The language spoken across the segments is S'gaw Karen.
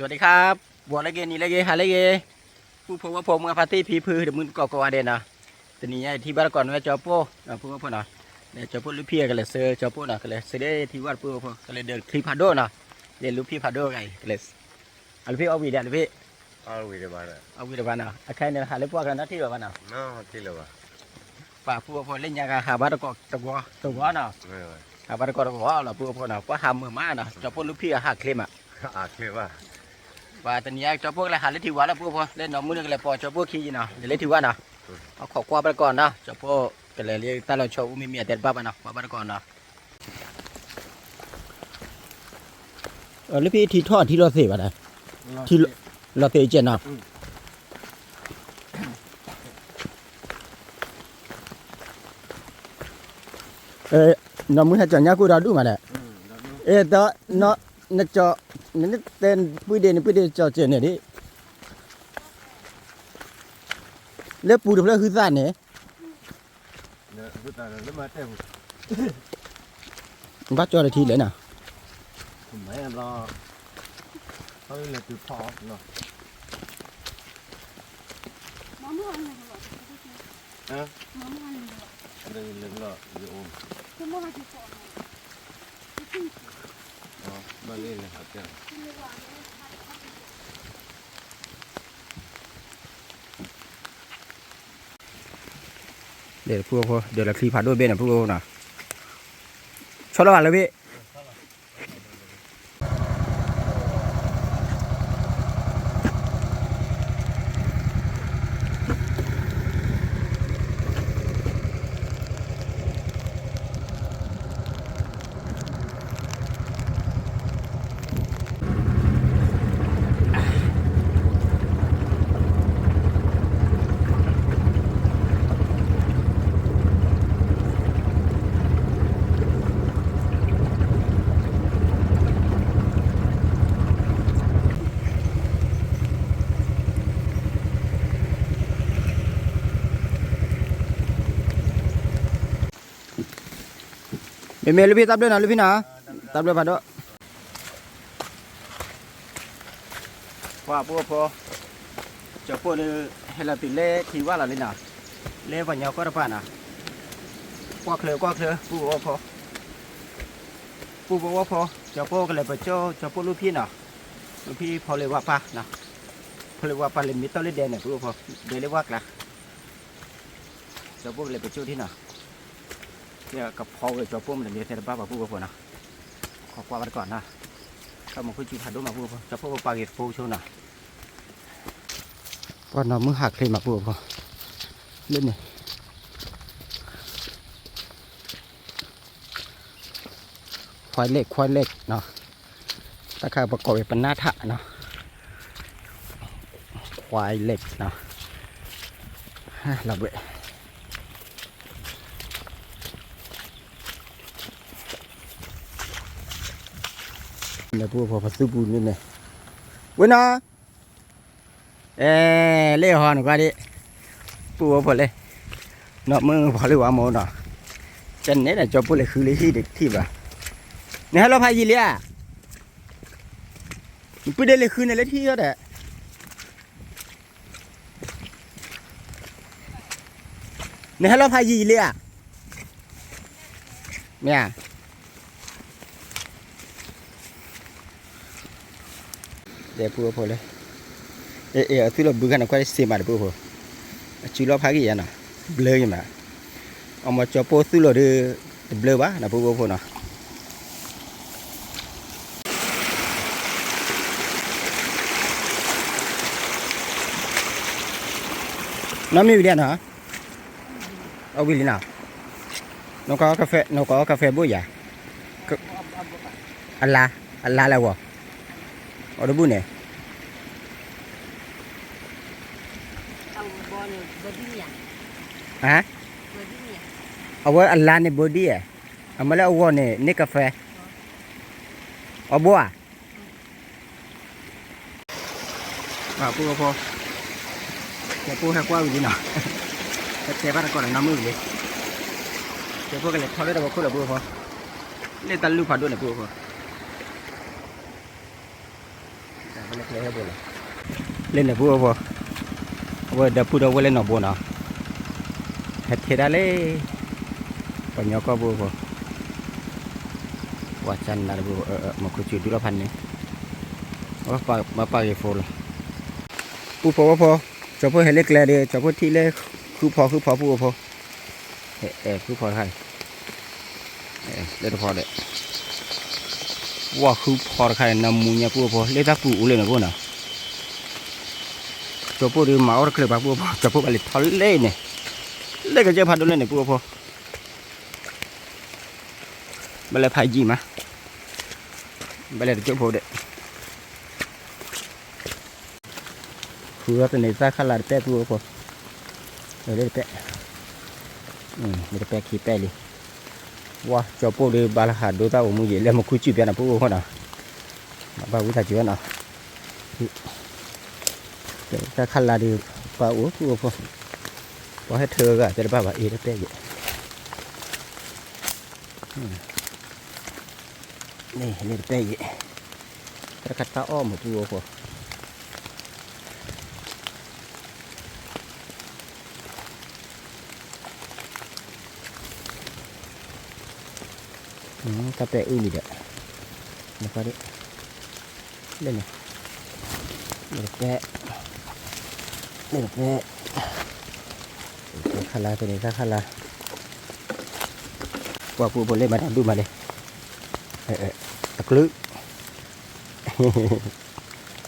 สวัสดีครับ ဂီၤလၢအဂ့ၤ နံၤလၢအဂ့ၤ ဟါလၢအဂ့ၤ ပုၢ်ဖိဝဲၢ်ဖိ မုၢ်ဖါတံၢ်ဖံဖု ဒီးမုၢ်တကိးကိးဂၤဒဲးနီၤ, တနံၤညါအံၤထံၣ်ဘၣ်တကိးန့ၣ်ဝဲကၠီပိၢ် ပုၢ်ဖိနီၤ, ဒီးကၠီပိၢ်လူၢ်ဖံးကလဲၤဆှၢကၠီပိၢ်နီၤ, ကလဲၤဆှၢဒၣ်ထံဝဲတပူဖိ ကလဲၤဒၢးချံဖးဒိၣ်နီၤ, လဲၤလူၤဖံးဖးဒိၣ်ဂၤအံၤ ကလဲၤ အလူၤဖံးအီၣ်ဝံၤဒီး အလူၤဖံး အီၣ်ဝံၤတဘၣ်နီၤ, အခါန့ၣ် ဟးလၢပှၢ်ကျါနီၤ ထံၣ်လီၤဘၣ်နီၤ, ထံၣ်လီၤဘၣ်, ပှၤပုၢ်ဖိလၢညါဂၤဟးဘၣ်တကိးတဂီၤတဂီၤနီၤ, ဟးဘၣ်တကိးတဂီၤလီၤ ပုၢ်ဖိနီၤ, ကွၢ်ဟးမုာ်မးနီၤ ကၠီပိၢ်လူၢ်ဖံးအဟးချ့မး ပှၤတနံၤအံၤ ကၠီပိၢ်ကလဲၤဟးလၢထံဝဲလီၤ ပုၢ်ဖိ လၢနီၢ်မုၢ်န့ၣ်ကလဲၤပိာ်ကၠီပိၢ်ခံယံၤနီၤ လဲၤလၢထံဝဲနီၤ, အခီၣ်ကွၢ်ဘၣ်တကိးနီၤ ကၠီပိၢ်ကလဲၤလၢတၢ်လီၤဆီအူမ့မ့ၢ်အတဲတဘၣ်ဘၣ်နီၤ ကွၢ်ဘၣ်တကိးနီၤ, လၢဖံထံထီၣ်ထံလီၤသ့ၣ်ဘၣ်ဒီး, ထံလီၤသ့ၣ်ကဲနီၤ, နီၢ်မုၢ်ဟဲကၠီညါကိၢ်ဒီးဒူၣ်မးဒီး, အဲၣ်တ, နကၠီ, နတဲနပုၢ်ဒ့နပုၢ်ဒ့ကၠီစၢၤန့ၣ်ဒ်, လၢပူၤတဖျၢၣ်ဟုသၣ်န့ၣ်, ဘၣ်ကၠီတထံလဲၣ်နီၤ, ဒဲးပုၢ်ဖိ ဒဲးလီၤချံဖးဒိၣ်ဘ့ၣ်န့ၣ် ပုၢ်ဖိနီၤ, ဆီလီၤဘၣ်လၢဘ့ၣ် မ့မ့ၢ်လၢဖံတၢ်ဘျၢနီၤ လၢဖံနီၤ, တၢ်ဘျၢဖးဒိၣ် ပှၤပုၢ်ဖိ, ကၠီပိၢ်ဒီး ဟဲလီၤတုၤလၢထံဝၢ်လီၤလံနီၤ, လၢပှၤကညီကီၢ်တပၤနီၤ, ကွၢ်ချၢကွၢ်ချၢ ပုၢ်ဖိ, ပုၢ်ဖိဝဲၢ်ဖိ, ကၠီပိၢ်ကလဲၤပကၠိ ကၠီပိၢ်လူၢ်ဖံးနီၤ, လူၢ်ဖံးဖီလ့ဝါပၢ်နီၤ, ဖီလ့ဝါပၢ်လၢမ့ၢ်တီၢ်လၢဒဲးန့ၣ် ပုၢ်ဖိ, ဒဲးလၢဝၢ်ကျါ ကၠီပိၢ်ကလဲၤပကၠိထံနီၤ, ကဖီဝဲကၠီပိၢ်မ့ၢ်တမ့ၢ်တဲတဘၣ်ပှၤပုၢ်ဖိနီၤ, ခီကွၢ်ဘၣ်တကိးနီၤ, ခီမီၤခိၣ်စုဖးဒိၣ်မးပုၢ်ဖိ, ကၠီပိၢ်ပပာ်ဂ့ၤတပိၢ်ဆိနီၤ, ပှၤနီၢ်မုၢ်ဟးချ့မးပုၢ်ဖိ, လၢန့ၣ် ခွဲးလ့ၣ် ခွဲးလ့ၣ်နီၤ, တၢ်ခါပကိးဝဲပနၢ်ထးနီၤ, ခွဲးလ့ၣ်နီၤ, လီၤဘှံး န့ၣ်ပုၢ်ဖိ ပသူပူၤန့ၣ်န့ၣ်, ဝဲနီၤ အဲ လ့ၣ်ဟီနကွၢ်ဒံး, ပုၢ်ဝဲၢ်ဖိလဲၣ်, နီၢ်မုၢ်ဖီလ့ၣ်ဝါမိၢ်နီၤ, ကန့ၣ်ဒီး ကၠီပိၢ်လဲၤဃုလၢဟံၣ်ဒီးထံၣ်ဘၣ်, နဟဲလီၤဖးယံာ်လံဧါ, နပုၢ်ဒ့လဲၤဃုန့ၣ်လၢထံၣ်ဒီး နဟဲလီၤဖးယံာ်လံဧါ, မ့ၢ်ဧါ ဒီးပုၢ်ဝဲၢ်ဖိလၢ အဲ အဲ အသုးလီၤဘုခါန့ၣ် ကွၢ်စ့မးဒီးပုၢ်ဝဲၢ်ဖိ, အစုလီၤဖးက့ၤယါနီၤ, ဘျၢက့ၤမး, အမ့ၢ်ကၠီပိၢ်သုးလီၤဒီး တဘျၢဘၣ်နီၤပုၢ်ဝဲၢ်ဖိနီၤ. နီၢ်မ့ၢ်ဝံၤဒၣ်နီၤ, အဝံၤလံနီၤ, နကီကဖဲ နကီကဖဲဘိၣ်ယၤ, အလါ, အလါလဲၣ်ဝီၤ, အီၤတဘူၣ်န့ၣ် ဟါ, အဝဲအလါန့ၣ်ဘိဒံဧါ, အမ့ၢ်လၢအဝီၤန့ၣ် န့ၢ်ကဖဲ, အီၤဘိဧါ. ပုၢ်ဖိ, ကၠီပိၢ်ဟဲကွၢ်ဝံၤလံနီၤ, ဟဲတဲဘၣ်တကိးဒီးနီၢ်မုၢ်ဝံၤလံ, ကၠီပိၢ်ကလဲၤထီၣ်လၢတၢ်ဖီခိၣ်လီၤပုၢ်ဖိ, လၢတၢ်လုၢ်ဖးဒိၣ်န့ၣ်ပုၢ်ဖိ, လၢဟဲဘိလီၤ, လၢန့ၣ်ပုၢ်အိၣ်ဖိ, အဝဲဒီပုၢ်ဒီဝဲၢ်လၢနီၢ်ဘိနီၤ, ဟဲထဲဒၣ်လၢ ပှၤညီကီၢ်ပုၢ်အိၣ်ဖိ, ပှၤကနါတပုၢ်, မခူစုဒူလီၤဖးန့ၣ်, ပပာ်ဂ့ၤဖိလီၤ, ပုၢ်ဖိဝဲဖိ, ကၠီဖိဟဲလၢကျဲဒီး ကၠီဖိထံၣ်လၢ ဃုဖီဃုဖီပုၢ်အိၣ်ဖိ ဃုဖီတခါအံၤ, လၢတဖီဒီး, ဝဲဃုဖီတခါန့ၣ် နမူညါပုၢ်အိၣ်ဖိ လၢတၢ်ပူၤအိၣ်လၢန့ၣ်ပုၢ်နီၤ, ကၠီဖိဒီးမၤအီၣ်တချုးဘၣ်ပုၢ်အိၣ်ဖိ, ကၠီဖိဘၣ်လဲၤထီၣ်လၢန့ၣ်, လၢကစၢၢ်ဖးဒိၣ်လၢန့ၣ်ပုၢ်အိၣ်ဖိ, ဘၣ်လဲၤဖးယံာ်မး, ဘၣ်လဲၤတကၠိၢ်ဖိဒီး ဃုထီၣ်သန့ၤသၣ်ခါလါတပဲၢ်ပုၢ်အိၣ်ဖိ, လၢတပဲၢ်, လၢတပဲၢ်ခံပဲၢ်လံ, ဝဲကၠီဖိဒီးဘၣ်လၢဟးဒိသၣ်အိၣ်မူယံာ် လၢမခူစုပျဲနီၤပုၢ်အိၣ်ဖိနီၤ, ဘၣ်ဝံသးစူၤနီၤ, သၣ်ခါလါဒီး ပှၤအိၣ်ပုၢ်အိၣ်ဖိ, ပှၤဟဲထၢဂၤတဲတဘၣ်ဘၣ်အ့ၣ်တပဲၢ်ယံာ် န့ၣ်လၢတပဲၢ်ယံာ်, တၢ်တခါတၢ်အီၣ်မ့ၢ်ပုၢ်အိၣ်ဖိ, တၢ်ပဲာ်အုၣ်လံဒီး, နကွၢ်ဒၣ်, လၢန့ၣ်, လၢတပဲၢ်, လၢတပဲၢ်, ခါလါသန့ၤသၣ်ခါလါ, ပှၤပုၢ်ဖိလၢမၤတၢ်ဒူၣ်မးလံ, အကလုၢ်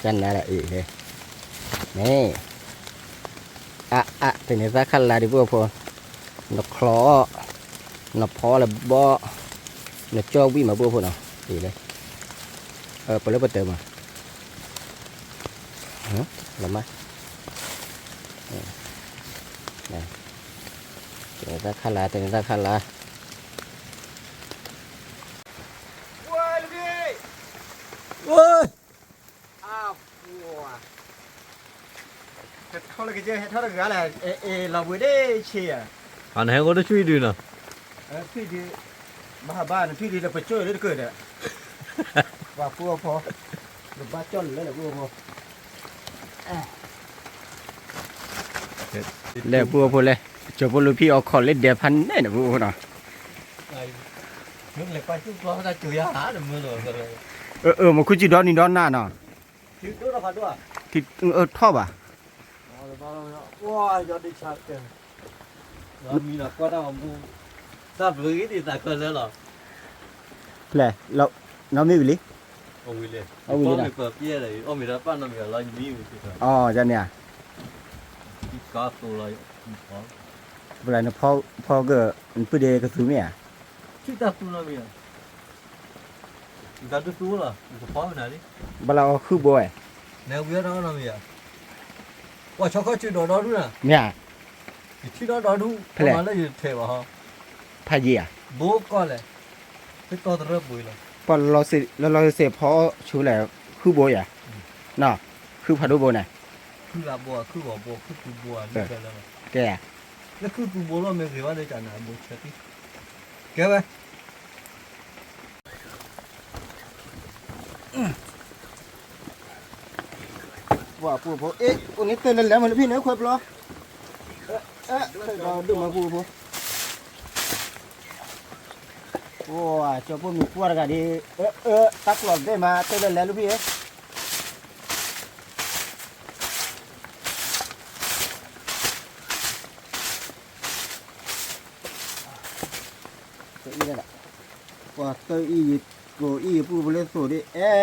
ကနါလီၤအံၤ, န့ၣ်, အါအါ သန့ၤသၣ်ခါလါဒံးပုၢ်ဖိ, နချီအီၣ်, နဖီလၢဘီ, နကၠီဝံၣ်မးပုၢ်ဖိနီၤ, အံၤလၢ, ပလၢပတၢၢ်မး, လမါ, သန့ၤသၣ်ခါလါ သန့ၤသၣ်ခါလါ, ထီၣ်လၢကစၢၢ် ဟဲထီၣ်တဂၤလဲၣ်, လီၤဘှံးဒ့ဆ့ယၤ, နဟဲအိၣ်တဆွံဒုနီၤ, ဆွံဒု, ဘၣ်ဟးဘၣ်နဆွံဒုလၢပကၠိလၢတကၢၢ်ဒီး, ပှၤပုၢ်ဖိ, နဘၣ်ကၠီလၢလၢပုၢ်ဖိ, လဲၤပုၢ်ဖိလဲၣ်, ကၠီဖိလူဖံအီခီၣ်လၢဒဲးဖးန့ၣ်နပုၢ်ဖိနီၤ, အၢ မခူစုဒီနံၤဒီနၤနီၤ, ထီၣ်ဘၣ်, ဖျဲၣ်, နီၢ်မံဝံၤလံ, အီ ယန့ၣ်ဧါ, ပှၤနဖီကၢၢ် နပုၢ်ဒ့ကသူမ့ၢ်ဧါ, ဘၣ်လၢအီၤဃုဘိဝဲ, ပှၤဆီခီၣ်ဆူဒီးဒီဒူၣ်နၤ, မ့ၢ်ဧါ, ယထံၣ်ဒီးဒီဒူၣ် ဖဲလဲၣ်, ဖးယံၤဧါ, ပှၤလီၤစ့ၢ်လီၤစ့ၢ်ဖီဆူလဲၣ်, ဃုဘိယၤ, နီၤ, ဃုဖးဒိၣ်ဘိန့ၣ်, ကဲ, ကဲဝဲ ပှၤပုၢ်ဖိ အ့ၣ် အိၣ်န့ၣ်တၢ်လဲၤလဲၤမးလၢဖံန့ၣ် ခွဲးပျီ, ဒီးဒုၣ်မၤပုၢ်ဖိ, ပှၤကၠီဖိမုၣ်ပှၢ်တဂၤဒ်, အၢ အၢ တၢ်ကျီၢ်တဘ့ၣ်မး တၢ်လဲၤလဲၤလၢဖံဧၢ, တၢ်အံၤဒၣ်, ပှၤတၢ်အံၤယကိးအံၤယပုၢ်ဖိလၢသိးဒ်, အဲ,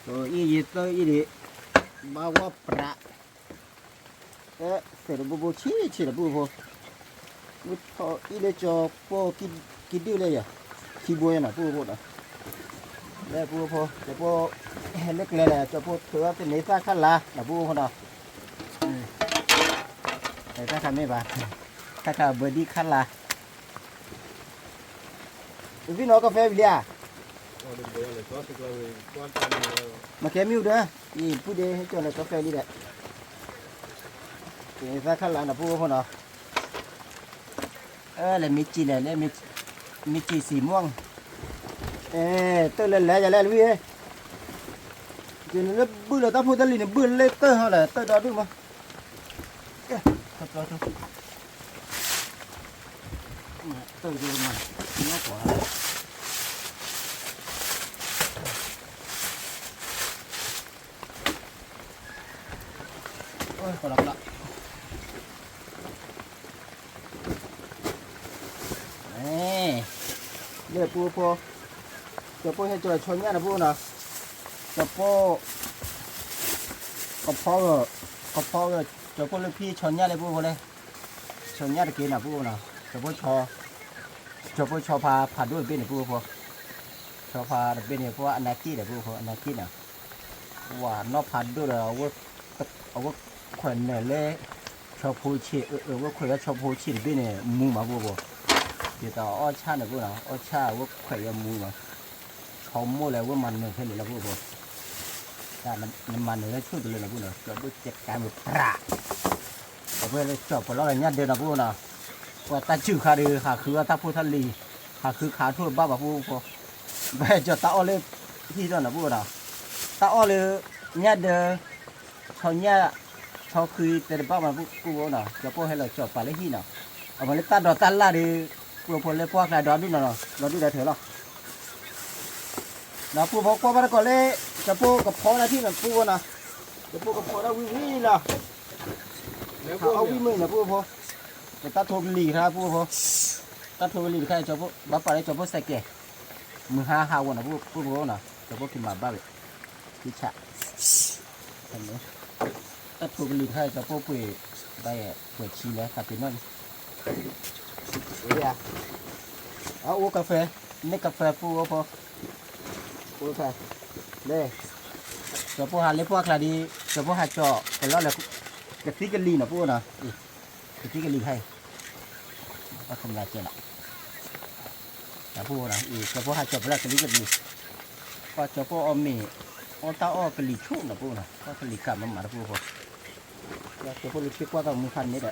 သိးအံၤယတၢ်အံၤဒ်, ဘၣ်ဝဲပြး, အဲ, သဲးတဘိဘိဆံးဆံးဒီးပုၢ်ဖိ, မ့ၢ်ထီၣ်အံၤလၢကၠီဖိကံဒုၣ်လၢယၤ, ခံဘိယၤနီၤပုၢ်ဖိဒီး, လၢပုၢ်ဖိ ကၠီဖိ ဟဲလၢကျဲလဲၣ် ကၠီဖိထုးအီၣ်သန့ၤသၣ်ခါလါ နီၤပုၢ်ဖိဒီး, တၢ်ခါမ့ၢ်ဘၣ်, တၢ်ခါဘၢဒံခါလါ, ဖံနီၤကီၢ်ဖဲဝံၤလံဧါ, မ့ၢ်ကဲမ့ၢ်အူဒီး, ယပုၢ်ဒ့ဟဲကၠီၤလၢကီၢ်ဖဲလံဒီး, သန့ၤသၣ်ခါလါနီၤပုၢ်ဖိနီၤ, အဲ လဲၤမ့ၢ်စံးလဲၣ်, လဲၤမ့ၢ်စံးစံးမီၢ်, အဲ တၢ်လဲၤလဲၤယၤလဲၣ်လံဧၢ, က့ၤန့ၣ်လၢဘုၣ်လၢတၢ်ဖိတၢ်လံၤန့ၣ် ဘုၣ်လၢတၢၢ်ဟီဒီး တၢၢ်ဒီဒူၣ်မး, ကဲ, တၢၢ်ဒီဒူၣ်, တၢၢ်ဒီဒူၣ်မး, နကွၢ်, အိၣ်, ကလီကလီ လၢပူဖိ, ကၠီၤပိၢ်ဟဲကၠီၤဆီညၣ်တပူနီၤ, ကၠီၤပိၢ်, ကဖီ, ကဖီ, ကၠီၤပိၢ်လၢဖံဆီညၣ်လၢပူဖိလဲၣ်, ဆီညၣ်တက့ၢ်နီၤပူနီၤ, ကၠီၤပိၢ်, ကၠီၤပိၢ်ဆီဖါဖးဒိၣ်တဘ့ၣ်န့ၣ်ပူဖိ, ဆီဖါတဘ့ၣ်န့ၣ် ပှၤအနၢ်က့ၣ်ဒီးပူဖိ အနၢ်က့ၣ်နီၤ ဝၤနီၢ်ဖးဒိၣ်ဒီး, အဝဲခွဲးနၢၤလၢ ဆီဖိဆံး, အဝဲခွဲးဝဲဆီဖိဆံးတဘ့ၣ်န့ၣ် မူမးပူဖိ, ဒ်သိးအီၣ်ဆၣ်န့ၣ်ပူနီၤ အီၣ်ဆၣ်အဝဲခွဲးဝဲမူမး, ဆီမိၢ်လၢအဝဲမၤနၢၤဖဲန့ၣ်လီၤပူဖိ, နမၤနၢၤလၢဆိၣ်တလၢနီၤပူနီၤ ကၠီၤဒိၣ်ကဲကါမုၢ်ပြး အဝဲလၢကၠီၤပလီၢ်ဒီးညၣ်ဒၢနီၤပူနီၤ, ပှၤတၢ်စုၣ်ခါဒီး ဟးဃုအီၣ်တၢ်ဖိတၢ်လံၤ, ဟးဃုခးထိၣ်တဘၣ်ဘၣ်ပူဖိ, ဘၣ်ကၠီၤတၢ်အီၣ်လၢ ဟံၣ်ဒီးနီၤပူနီၤ, တၢ်အီၣ်လၢ ညၣ်ဒၢ, ဆီညၣ်, ဆီဃံတဲတဘၣ်မးပူဖိနီၤ, ကၠီၤပိၢ်ဟဲလီၤကၠီၤပာ်လၢဟံၣ်နီၤ, အမၤလၢတၢ်ဒိးတၢ်လၣ်ဒီး, ပူဖိလၢပှၢ်ကျါဒီဒူၣ်နီၤနီၤ ဒီဒူၣ်ဒီထၢလီၤ ဒီးပူဖိကွၢ်ဘၣ်တကိးလၢ ကၠီၤပိၢ်ကဖီဒၣ်ထံၣ်နီၤပူဖိနီၤ, ကၠီၤပိၢ်ကဖီဒၣ်ဝံၤဝံၤလီၤ, ဟးအီၣ်ဝံၤမုၢ်နီၤပူဖိ, တၢ်ထိကလံၤတခါပူဖိ, တၢ်ထိကလံၤတခါ ဘၣ်ပာ်လၢကၠီၤပိၢ်စဲးကဲး, မုၢ်ဟါဟးဂီၤနီၤပူဖိနီၤ ကၠီၤပိၢ်က့ၤမၤဘၣ်ဝဲ, ထံဆး တၢ်ထိကလံၤတခါ ကၠီၤပိၢ်ပှ့ၤ, ဘၣ်ယဲၢ်ပှဲၤဆံလဲၣ် သးပ့ၤနီၣ်လံ, အအိၣ်ကဖဲ, န့ၢ်ကဖဲပူဖိ, အိၣ်ဖဲ, လဲၣ်, ကၠီၤပိၢ်ဟးလၢပှၢ်ကျါဒီး, ကၠီၤပိၢ်ဟးကၠီၤကလီၢ်လၢ, ကသံကလံၤနီၤပူနီၤ, ကသံကလံၤခါအံၤ, ပှၤကမျၢၢ်ကဲလီၤ တၢ်ဖိနီၤ အံၤ ကၠီၤဖိဟးကၠီၤပလၢကလံၤကလံၤ, ပှၤကၠီၤဖိအီၣ်မ့ၤ, အီၣ်တၢ်အီၣ်ကလံၤဆူၣ်နီၤပူနီၤ ပှၤကလံၤကးမးမးတပူဖိ, ကၠီၤဖိလၢထံကွၢ်သးမူဖးန့ၣ်ဒီး,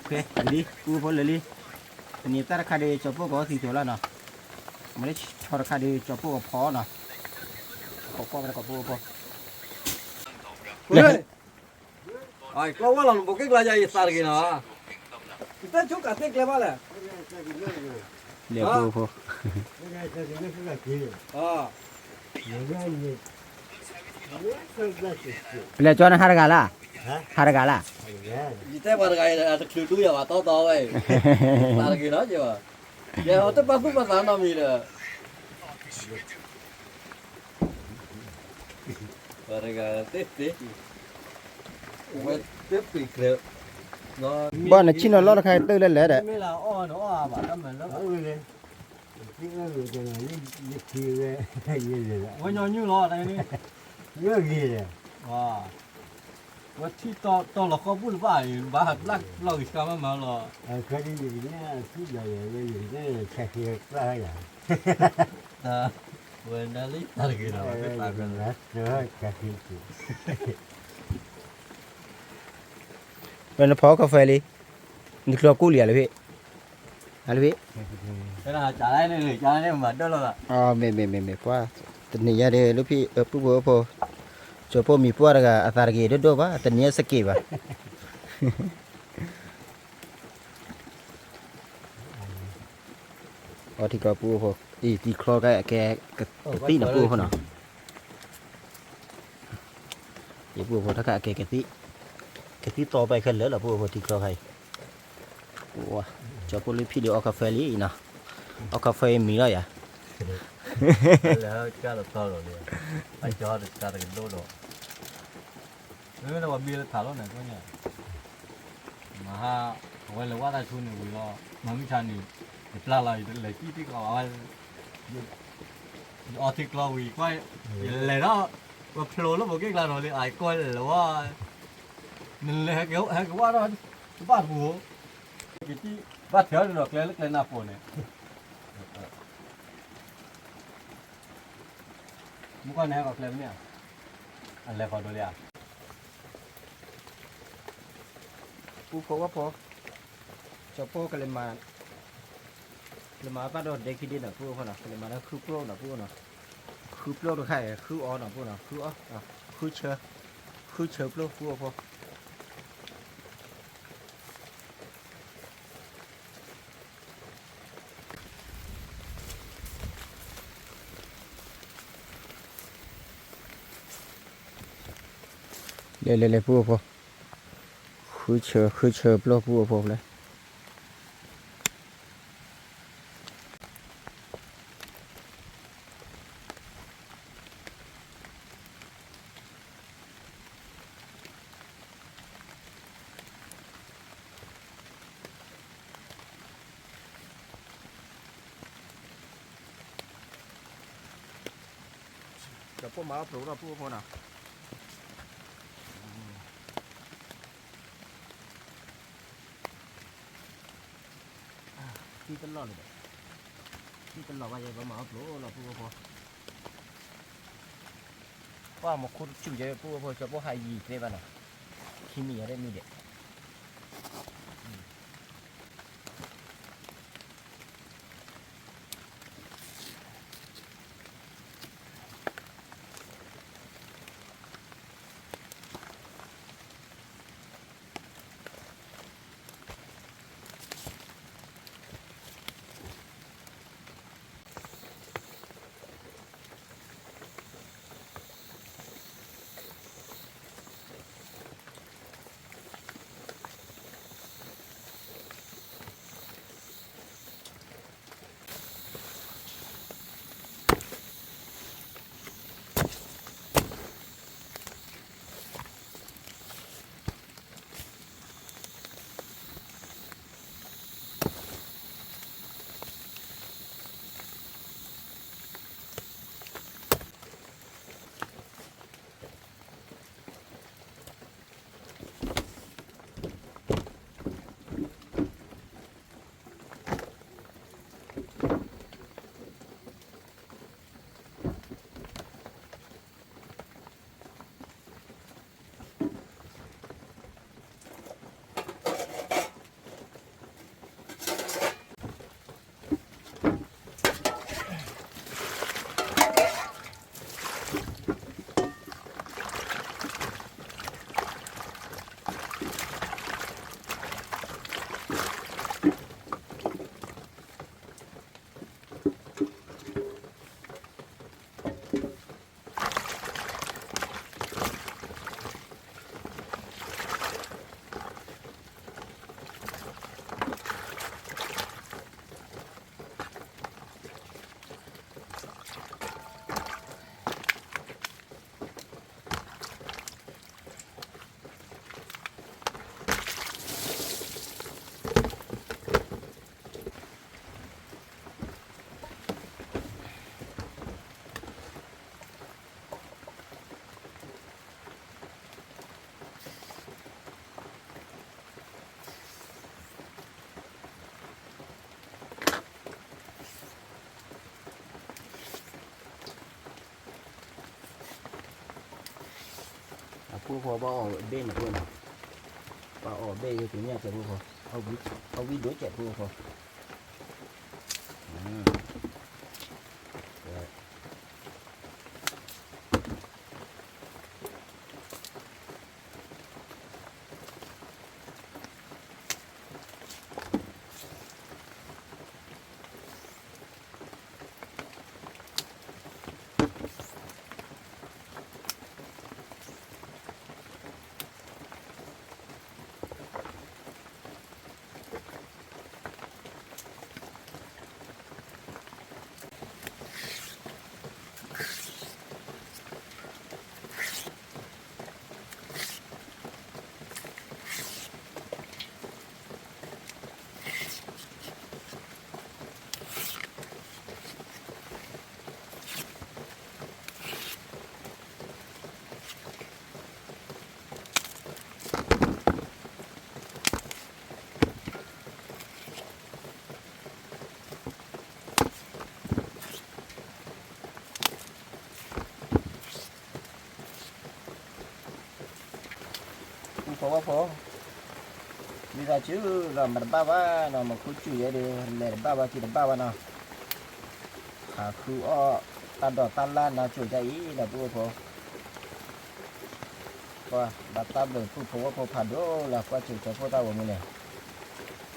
ကဲလံ ပူဖိလၢာ်လံ, တနံၤတၢ်တခါဒီးကၠီၤဖိကအီၣ်သံသိးလီၤနီၤ, မ့ၢ်လၢဆီတခါဒီးကၠီၤဖိကဖီနီၤ, ကကွၢ်ဝဲဒၣ်ကီးပူဖိ လဲၣ် ကျီဝဲလီၤ နဘိးက့ၣ်ကျါယၤ ယသးတဂ့ၤနီၤ, ယတဆိကးသ့ကျဲဘၣ်လဲၣ်, လဲၤဖိဖိ, လဲၤကၠီနဟးတဂၤလၢ်, ဟးတဂၤလၢ်, ယတဲပှၤတဂၤအံၤ တချုးတူၢ်ယၤဘၣ်တီတီဝဲ, သးတဂ့ၤနီၤ, ယတဘၣ်သူၣ်ဘၣ်သးနီတမံၤဒီး ဘၣ်နဆ့ၣ်နီၤလီၢ်တခါတၢၢ်လဲၣ်လဲၣ်ဒီး, မ့ၢ်လၢအီၣ်နအီၣ်အါဘၣ်တၢ်မၤလၢ, ဝဲညီနုၢ်လီၤ, ဝဲထံၣ်တီလီၤဃီဘူၣ်တဘၣ်အံၤ ဘၣ်လၢလီၤဂံၢ်စှၤမးမးလီၤ, ဝဲဒၣ်လၢတၢ်တဂ့ၤဒီး ဝဲနဖီကီၢ်ဖဲလံ, နကျီၤကူၣ်လံဧါလၢဖဲ, လၢဖဲ, မ့မ့မ့မ့ၢ်ပှၤ, တနံၤညါဒီးလၢဖဲ ပုၢ်ဖိဖိ, ကၠီၤပိၢ်မံၤပှၢ်တဂၤ အသးတဂ့ၤဒိၣ်ဒိၣ်ဘၣ် တနံၤညါစက့းဘၣ် အီထံကျီပုၢ်ဖိ, အံၤ တံၤချီကဲ ကသံၣ်နပုၢ်ဖိနီၤ, ယပုၢ်ဖိတခါကဲ ကသံၣ်, ကသံၣ်တီပဲခဲလၢာ်လီၤ ပုၢ်ဖိ တံၤချီခါအံၤ, ကၠီၤပိၢ်လၢဖံဒီးအီၣ်ကီၢ်ဖဲလံနီၤ, အီၣ်ကီၢ်ဖဲမံၤလီၤယၤ လၢကၢ်တတီၤလီၤန့ၣ်, အကၠီတကးတကဒိၣ်ဒီး, မ့မ့ၢ်လၢပှၤဘံလၢထးလီၤန့ၣ် မဟါ, အဝဲလဲၤဝဲတၢ်ဆူန့ၣ်ဝံၤလီၤ, မၤမုၢ်ဆါန့ၣ်, ယပျၢ်လီၤ ယလဲၤကံၣ်သ့ၣ်ကီးဝဲ, ယအီထံကျီဝံၤကွၢ်, ယလဲၤဒီး, ပဖျိလၢဘိးက့ၣ်ကျါဒီးလံ အကီၢ်လဲၤဝဲ, နလဲၤဟဲက့ၤဝဲဒီး, တဘၣ်ပူၤ, ဘၣ်ထဲးဒီးကျဲလၢကျဲနၢ်ပိာ်န့ၣ် မုၢ်ကီၢ်န့ၣ်ဟဲကီးကျဲမ့ၢ်ဧါ, အလဲၤဃီၤဒိးလံဧါ, ပူဖိဝဲဖိ, ကၠီၤပိၢ်ကလဲၤမၤ, ကလဲၤမၤဘၣ်ဒီးဒဲခံဒ့နီၤ ပူဖိနီၤ ကလဲၤမၤဒီးခုၣ်ကျိၣ်နီၤ ပူဖိနီၤ, ခုၣ် ဃုပျိတခါအံၤ ဃုအီၤနီၤ ပှိၢ်နီၤ ဃုအီၤ, ဃုဆၢ, ဃုဆၢပျိ ပှိၢ်ဖိ. လဲၤလဲၤလဲၤ ပှိၢ်ဖိ, ဃုဆၢ ဃုဆၢပျိ ပှိၢ်ဖိလဲၣ်. ဒီးပှိၢ်မၤအီၣ်ပျိၢ်ဒီး ပှိၢ်ဖိနီၤ, သံတလီၢ်လၢၤဘၣ်, သံတလီၢ်ဘၣ်ယဲ ပမၤအီၣ်ပျိၢ်လီၤ ပှိၢ်ဖိ. ပှၢ်မၤခူတစူၢ်ယဲ ပှိၢ်ဖိ စီၤပှိၢ်ဟးယံၤသ့ဘၣ်နီၤ, ခံမံၤယဲဒၣ်မံၤဒဲး. အပှိၢ်ဖိ ဘၣ်အီၣ်ဘ့ၣ်န့ၣ်ပှိၢ်နီၤ, ဘၣ်အီၣ်ဘ့ၣ်ယကညၣ်ကဲပှိၢ်ဖိ, အဝံၣ်ဒိၣ်ကဲပှိၢ်ဖိ. ဖိဝဲဖိ, ဝံသးစူၤလီၤ မၤတဘၣ်ဘၣ်နီၤ, မၤခူစူၢ်ယဲဒီး လဲၤတဘၣ်ဘၣ် က့ၤတဘၣ်ဘၣ်နီၤ, ဟးဃုအီၣ် တၢ်ဒိးတၢ်လၢ်နါစိၤတၢ်အံၤလီၤ ပုၢ်ဖိ, ပှၤဘၣ်တၢ်ဘျုးပုၢ်ဖိဝဲၢ်ဖိဖးဒိၣ်လီၤ ကွၢ်စၢၤကၠီၤဖိသၣ်ဂီၤမူန့ၣ်,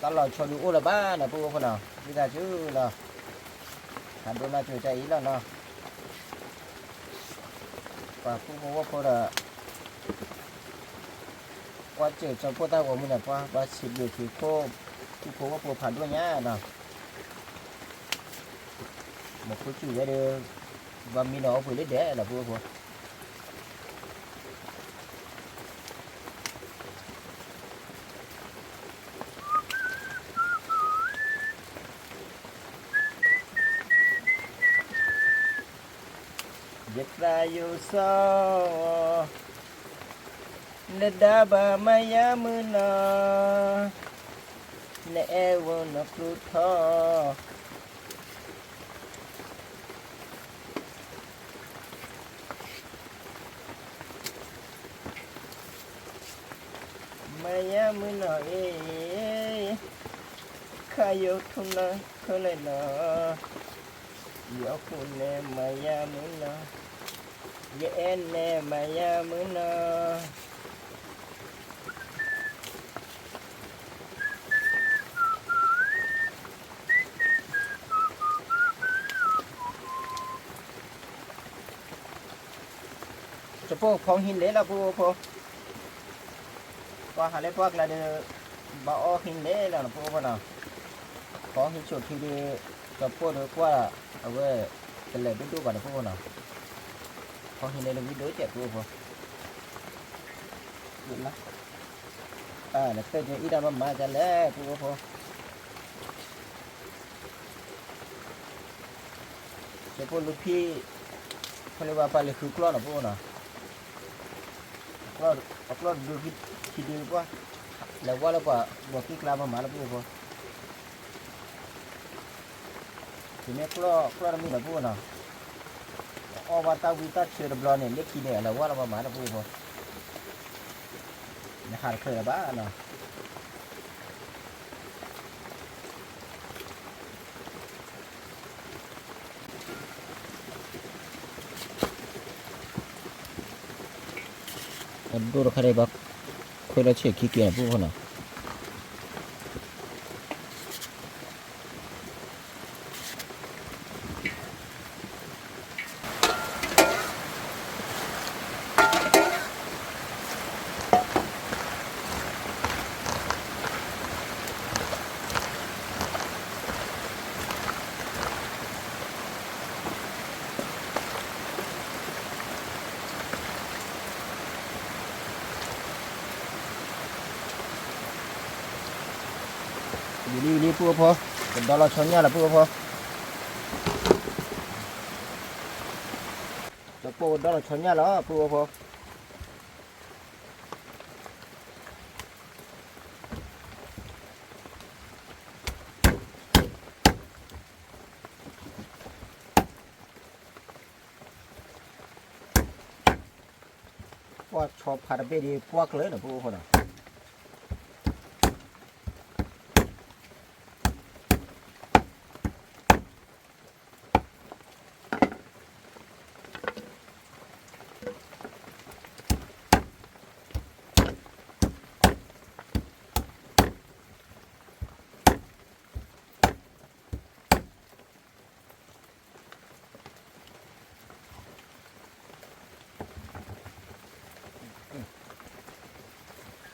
တၢ်လီၤဆီဒုးအိၣ်လၢၤဘၣ်နီၤ ပုၢ်ဖိနီၤ, ဒ်သးဆူလီၤ, ဖးဒိၣ်နါစိၤတၢ်အံၤလီၤနီၤ, ပှၤပုၢ်ဖိဝဲၢ်ဖိဒီး ကွၢ်စၢၤကၠီၤဖိသၣ်ဂီၤမူန့ၣ် ပှၤဘၣ်စံးဘျုးက့ၤခိၣ် ပုၢ်ဖိဝဲၢ်ဖိဖးဒိၣ်ညါနီၤ, မ့ၢ်ခိၣ်စူၣ်ဝဲဒီး ဘၣ်မံနီၤအီပှ့ၤလၢဒဲးလီၤ ပုၢ်ဖိ ယသးယိၣ်စီ နဒါဘၣ်မၤယၤမုၢ်နီၤ, နအဲၣ်ဝဲနကျူထီၣ် မၤယၤမုၢ်နီၤအံၤ, ခါယိၣ်ထူၣ်နီၤခဲလၢာ်နီၤ, ယအီၣ်ခိၣ်နဲမၤယၤမုၢ်နီၤ, ယအဲၣ်နဲမၤယၤမုၢ်နီၤ ကၠီၤပိၢ်ဖီဟံးလဲၣ်လီၤ ပုၢ်ဖိ, ပှၤဟးလၢပှၢ်ကျါဒီး ဘၣ်အီၣ်ဟံးလဲၣ်လီၤ ပုၢ်ဖိနီၤ, ဖီဟံးဆိးထံဒီး ကၠီၤပိၢ်ဒီးကွၢ် အဝဲ တလဲၤဒိၣ်ဒိၣ်ဘၣ်ဒီး ပုၢ်ဖိနီၤ, ဖီဟံးလဲၣ်လၢဝံဒိၣ်ကဲး ပုၢ်ဖိ လၢတၢ်ကဲအံၤတၢ်မၤမၤဒ်လဲၣ် ပုၢ်ဖိ, ကၠီၤပိၢ်လူၤဖံး ဖဲလၢပှၤပာ်လၢဃုကျီၢ်နီၤ ပုၢ်ဖိနီၤ, အကျီၢ်တဒုခံဒုပှၢ် လဲၤဝါလၢပှၤဘီက့ၣ်ကျါမၤမၤလၢ ပုၢ်ဖိ, တုၤမ့ၢ်ကျီၢ်ကျီၢ်တမံၤနီၤ ပုၢ်ဖိနီၤ, အီၣ်ဘၣ်တၢ်ဝံတၢ်ဆၢတဘျီန့ၣ် လၢခံန့ၣ် အလဲၤဝါလၢမၤမၤလၢ ပုၢ်ဖိ, နဟးတချုးလၢၤဘၣ်နီၤ အဒိၣ်တခါဒီးဘၣ်ခွဲးလီၤဆဲးခံက့ၤနီၤ ပုၢ်ဖိနီၤ. ဝံၤလံဝံၤလံ ပုၢ်ဖိ, ကဒီလီၤဆီညၣ်လီၤ ပုၢ်ဖိ, ကၠီၤပိၢ်ကဒီလီၤဆီညၣ်လီၤ ပုၢ်ဖိ. ပှၢ်ဆီဖးတဘ့ၣ်ဒီး ပှၢ်ကျၢၤနီၤ ပုၢ်ဖိနီၤ. အ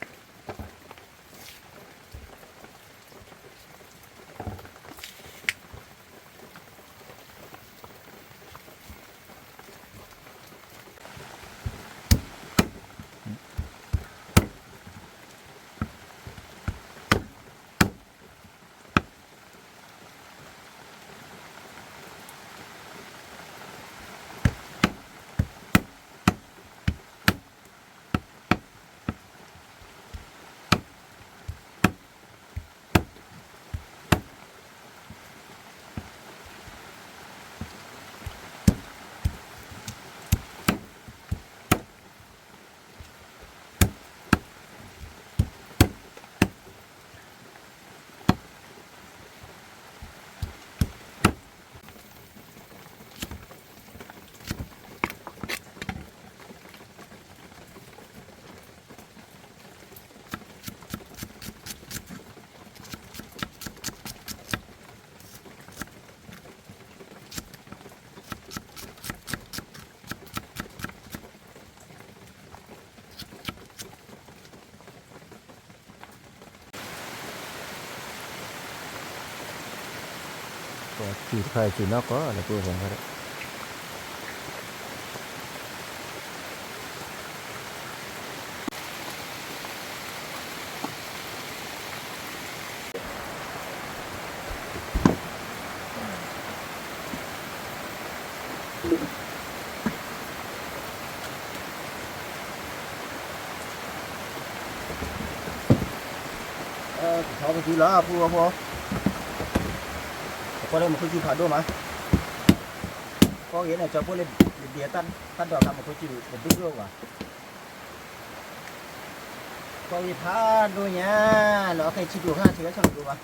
စူၤတခါစူၤနီၢ်ကီၢ်လၢပူဖိ ကထီၣ်ပစုလီၤ ပူဖိ, ကကွၢ်လၢမူခိၣ်စူၤဖးဒိၣ်မး, ကီၢ်ဂ့ၤန့ၣ် ကၠီပိၢ်လၢဒ်တၢ်ဒိးခါ မူခိၣ်စူၤတဒူၣ်ဒိၣ်ဘၣ်, ကီၢ်ဂ့ၤဖးဒိၣ်ညါ, လီၤခဲဆံးဒိၣ်ခါ ထံဂၤဆီၣ်လီၤဒိၣ်ဘၣ်,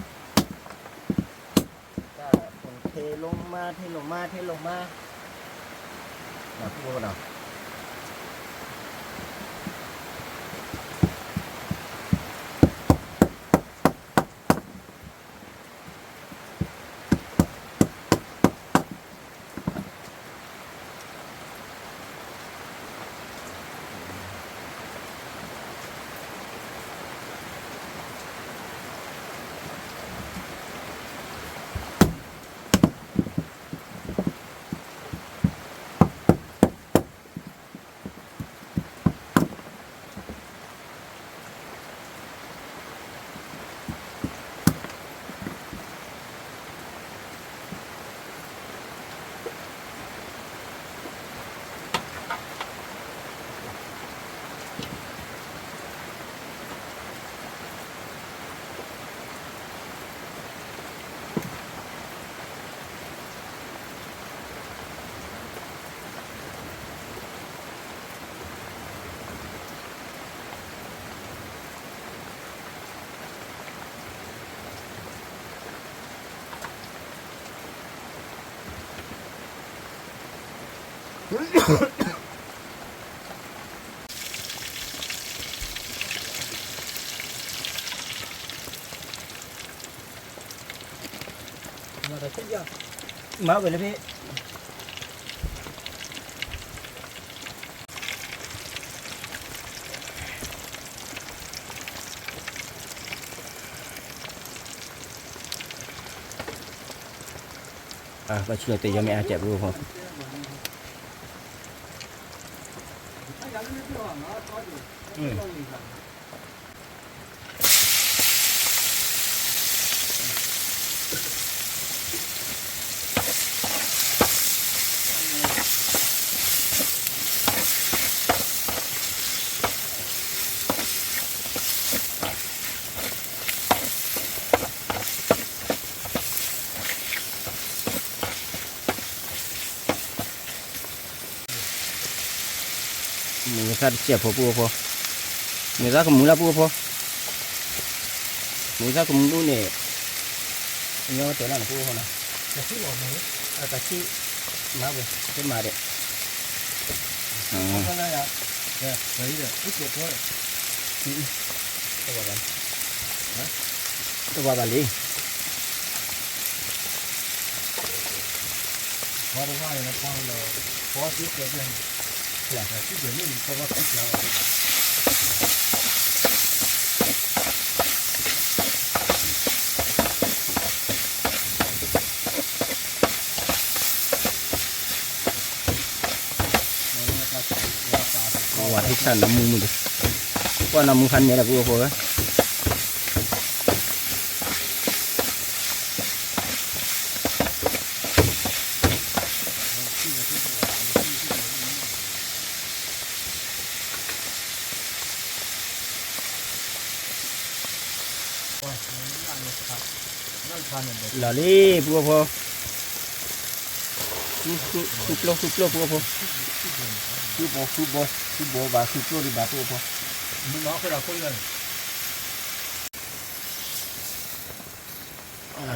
တၢ်ဖိထ့လီၤမါ ထ့လီၤမါ ထ့လီၤမါ, ဒီးပူဖိဒီး မၤဝဲလၢဖဲ ဘၣ်ဆူၣ်လီၤတယီမ့ၢ်အါကဲးပူဖိ, မ့ၢ်သၣ်တစဲးဖိပူဖိ, မ့ၢ်သၣ်ကမူလၢပူဖိ, မ့ၢ်သၣ်ကမူန့ၣ်, ညီတဲလၢနပူဖိနီၤ, တၢ်ဆံၣ်, မၤဝဲ, တမၤဒဲး, တဝၤဘၣ်လံ, ဝၤထံၣ်ဆၣ်နမူမုၢ်ဒီး, ကွၢ်နမူခါန့ၣ်ဒီးပူဖိဝဲ လီၤလံ ပှၤဖိ, ဃုကျိ ဃုကျိ ပှၤဖိ, ဃုဘိ ဃုဘိ ဃုဘိဘၣ် ဃုကျိဒံးဘၣ် ပှၤဖိ,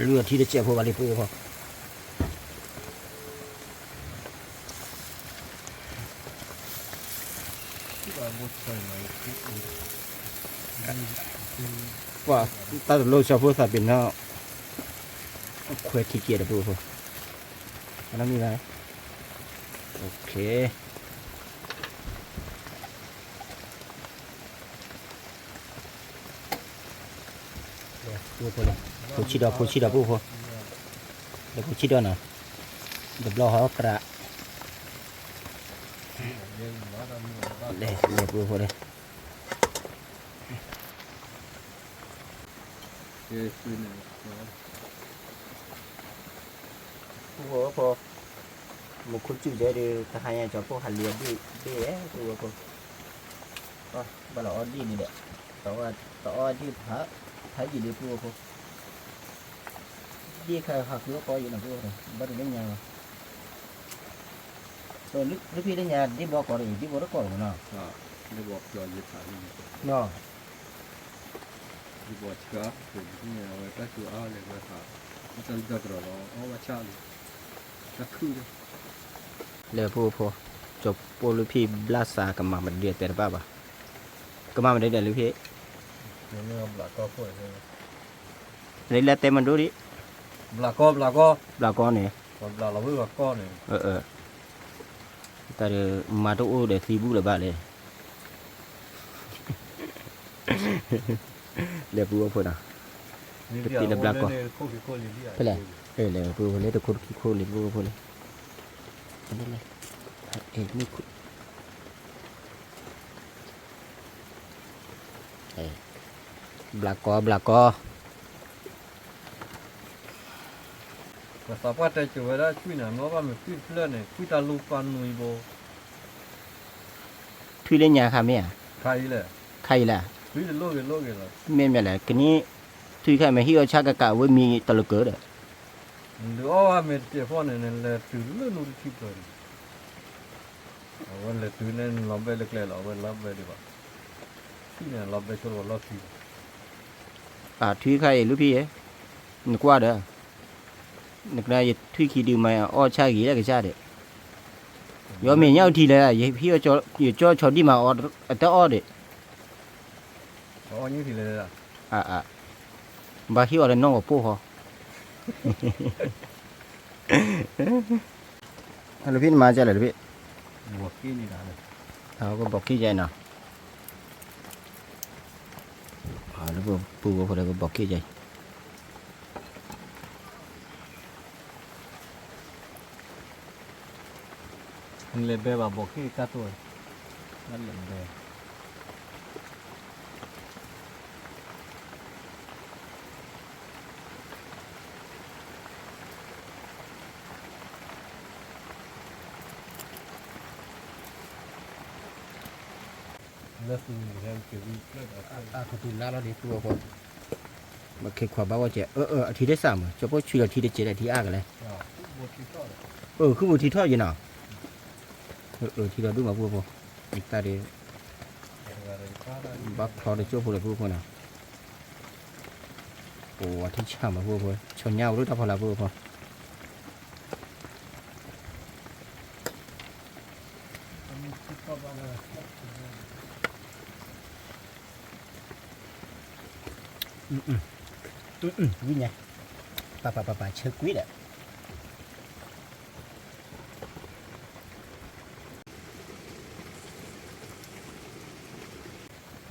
လုၢ်အထံတစဲးဖိဘၣ်လံ ပှၤဖိ. ပှၤ တၢ်တလိၣ်ဆီဖိသးပ့ၤနီၣ်, ခွဲထံကဲဒီး ပှၤဖိ, အနီၢ်မံၤဘၣ်, ဖိဆံးဒီး ဖိဆံးဒီး ပှၤဖိ. ဒီးပဆံဒီးနီၤ, တဘျီဟီပြး, လဲၤ လဲၤပူဖိလဲၣ်, ပူဖိဖိ, မူခိၣ်စူၣ်ဒဲဒီး တဟါညါကၠီၤပိၢ်ဟးလံၤအီၣ်ဒံၣ်ဘ့ၣ် ပူဖိဖိ, ဘၣ်လီၤအီၣ်ဒံၣ်န့ၣ်ဒီး, တအီၣ်ဒံၣ်ဖး, ဖးယံာ်လံပူဖိဖိ ဒ်ခါဟးဃုအီၣ်ကီးယံၤနီၤ ပူဖိ, ဘၣ်ဒုးလၢညါလီၤ, လၢဖံလၢညါ ဒ့ဘီကီးဒီးအံၤ ဒ့ဘီတကီးလီၤမနီၤ, ဒ့ဘီဆှါ, ဝဲတၢ်စူၤအါလဲၣ်ဝဲဖး, တၢ်လၢတၢ်တရီၤလီၤ အီၣ်ဘၣ်ဆၣ်လံ, တၢ်ခုၣ်လံ, လဲၤပူဖိ, ကၠီၤပိၢ်လၢဖံဘျၣ်စးကမၤမဒုးအတဲတဘၣ်ဘၣ်, ကမၤမဒုးဒီးလၢဖံ လၢတဲမဒိဒံး, ဘျးကီ ဘျးကီ, ဘျးကီန့ၣ်, ဘျးလီၤဝဲဘျးကီန့ၣ်, တၢ်ဒီး မၤတအိၣ်ဒီးသံဘူၣ်လၢၤဘၣ်လဲၣ်, လဲၤပူဖိနီၤ, ပတံၤလၢဘျးကီ, ဖဲလဲၣ်, လဲၤပူဖိလဲၣ် တခိၣ်တခံခိၣ်လံ ပူဖိလဲၣ်, ဘျးကီ ဘျးကီ ပသးပှၢ်တဲစိၤဝဲဒၣ်ထွံၣ်န့ၣ် မ့ၢ်ဘၣ်မ့ၢ်ထွံၣ်တဖျၢၣ်န့ၣ် ထွံၣ်တၢ်လူပၢ်နွံဘိ, ထွံၣ်လၢညါခါမ့ၢ်ဧါ, ခါအံၤလဲၣ်, ခါအံၤလဲၣ်, ထွံၣ်တလိၣ်ဂ့ၤလိၣ်ဂ့ၤလီၤ, မ့ၢ်မ့ၢ်လဲၣ် ကနံၣ် ထွံၣ်ခါမ့ၢ်ဟံၣ်အီၣ်ဆၣ်ကကးဝဲမံၤတလၢကၢဒီး, ဒုးအီၣ်ဝဲမ့ၢ်တစဲးဖီၣ်န့ၣ် လဲၤတုၤလၢနူတထံပၢၢ်န့ၣ် အဝဲလဲၤတုၤန့ၣ် နလီၤဘဲလၢကျဲလီၤ အဝဲလီၤဘဲဒံးဘၣ်, ထွံၣ်န့ၣ်လီၤဘဲဆိလီၤလီၢ်ခံဘၣ်, အထွံၣ်ခါအံၤ လူဖံဧၢ, နကွၢ်ဒီး, နကနၣ်ယထွံၣ်ခံဒုးမၤအီၣ်ဆၣ်ဂ့ၤလၢကစၢ်ဒီး, ယီမ့ၢ်ညၣ်အုၣ်ထံလဲၣ်, ယဟံၣ်အီၣ်ကၠီဒံၣ်မၤအီၣ်အတၢ်အီၣ်ဒီး ဘၣ်ဟ့ၣ်အီၤလၢနီၢ်ဂီၤပိၢ်ဃီ, လၢဖံနမၤကလဲၣ်လၢဖံ, ကဘီးက့ၣ်ယဲနီၤ, လၢပပူဖိဒီးကဘီးက့ၣ်ယဲအံၤ လဲၤဘဲဘၣ်ဘီးက့ၣ်ကၢ်တိၢ်, လဲၤဘဲ လၢသူန့ၣ် အကတုၤလါလီၤဒံးပူအဃိ, မ့ၢ်ခ့ခွါဘၣ်ဝဲကဲ, အၢ အၢ အထံတစၢ်မး ကၠီၤပိၢ်ဆွံလီၤထံတစဲးဒီး ထံအါကလဲၣ်, အၢ ဃုဘိးထံထီၣ်ယဲနီၤ, အၢ အၢ ထံလီၤဒူၣ်မးပူဖိ, တၢ်ဒီး ဘၣ်ဖျီတကၠိၢ်ဖိလၢပူဖိနီၤ, ပဝဲထံဆၣ်မးပူဖိ, ဆီညါဝဲဒၣ်တၢ်ဖီလာ်ပူဖိ ဝံၤညါ, ပပပပဆၢကွံာ်ဒီး,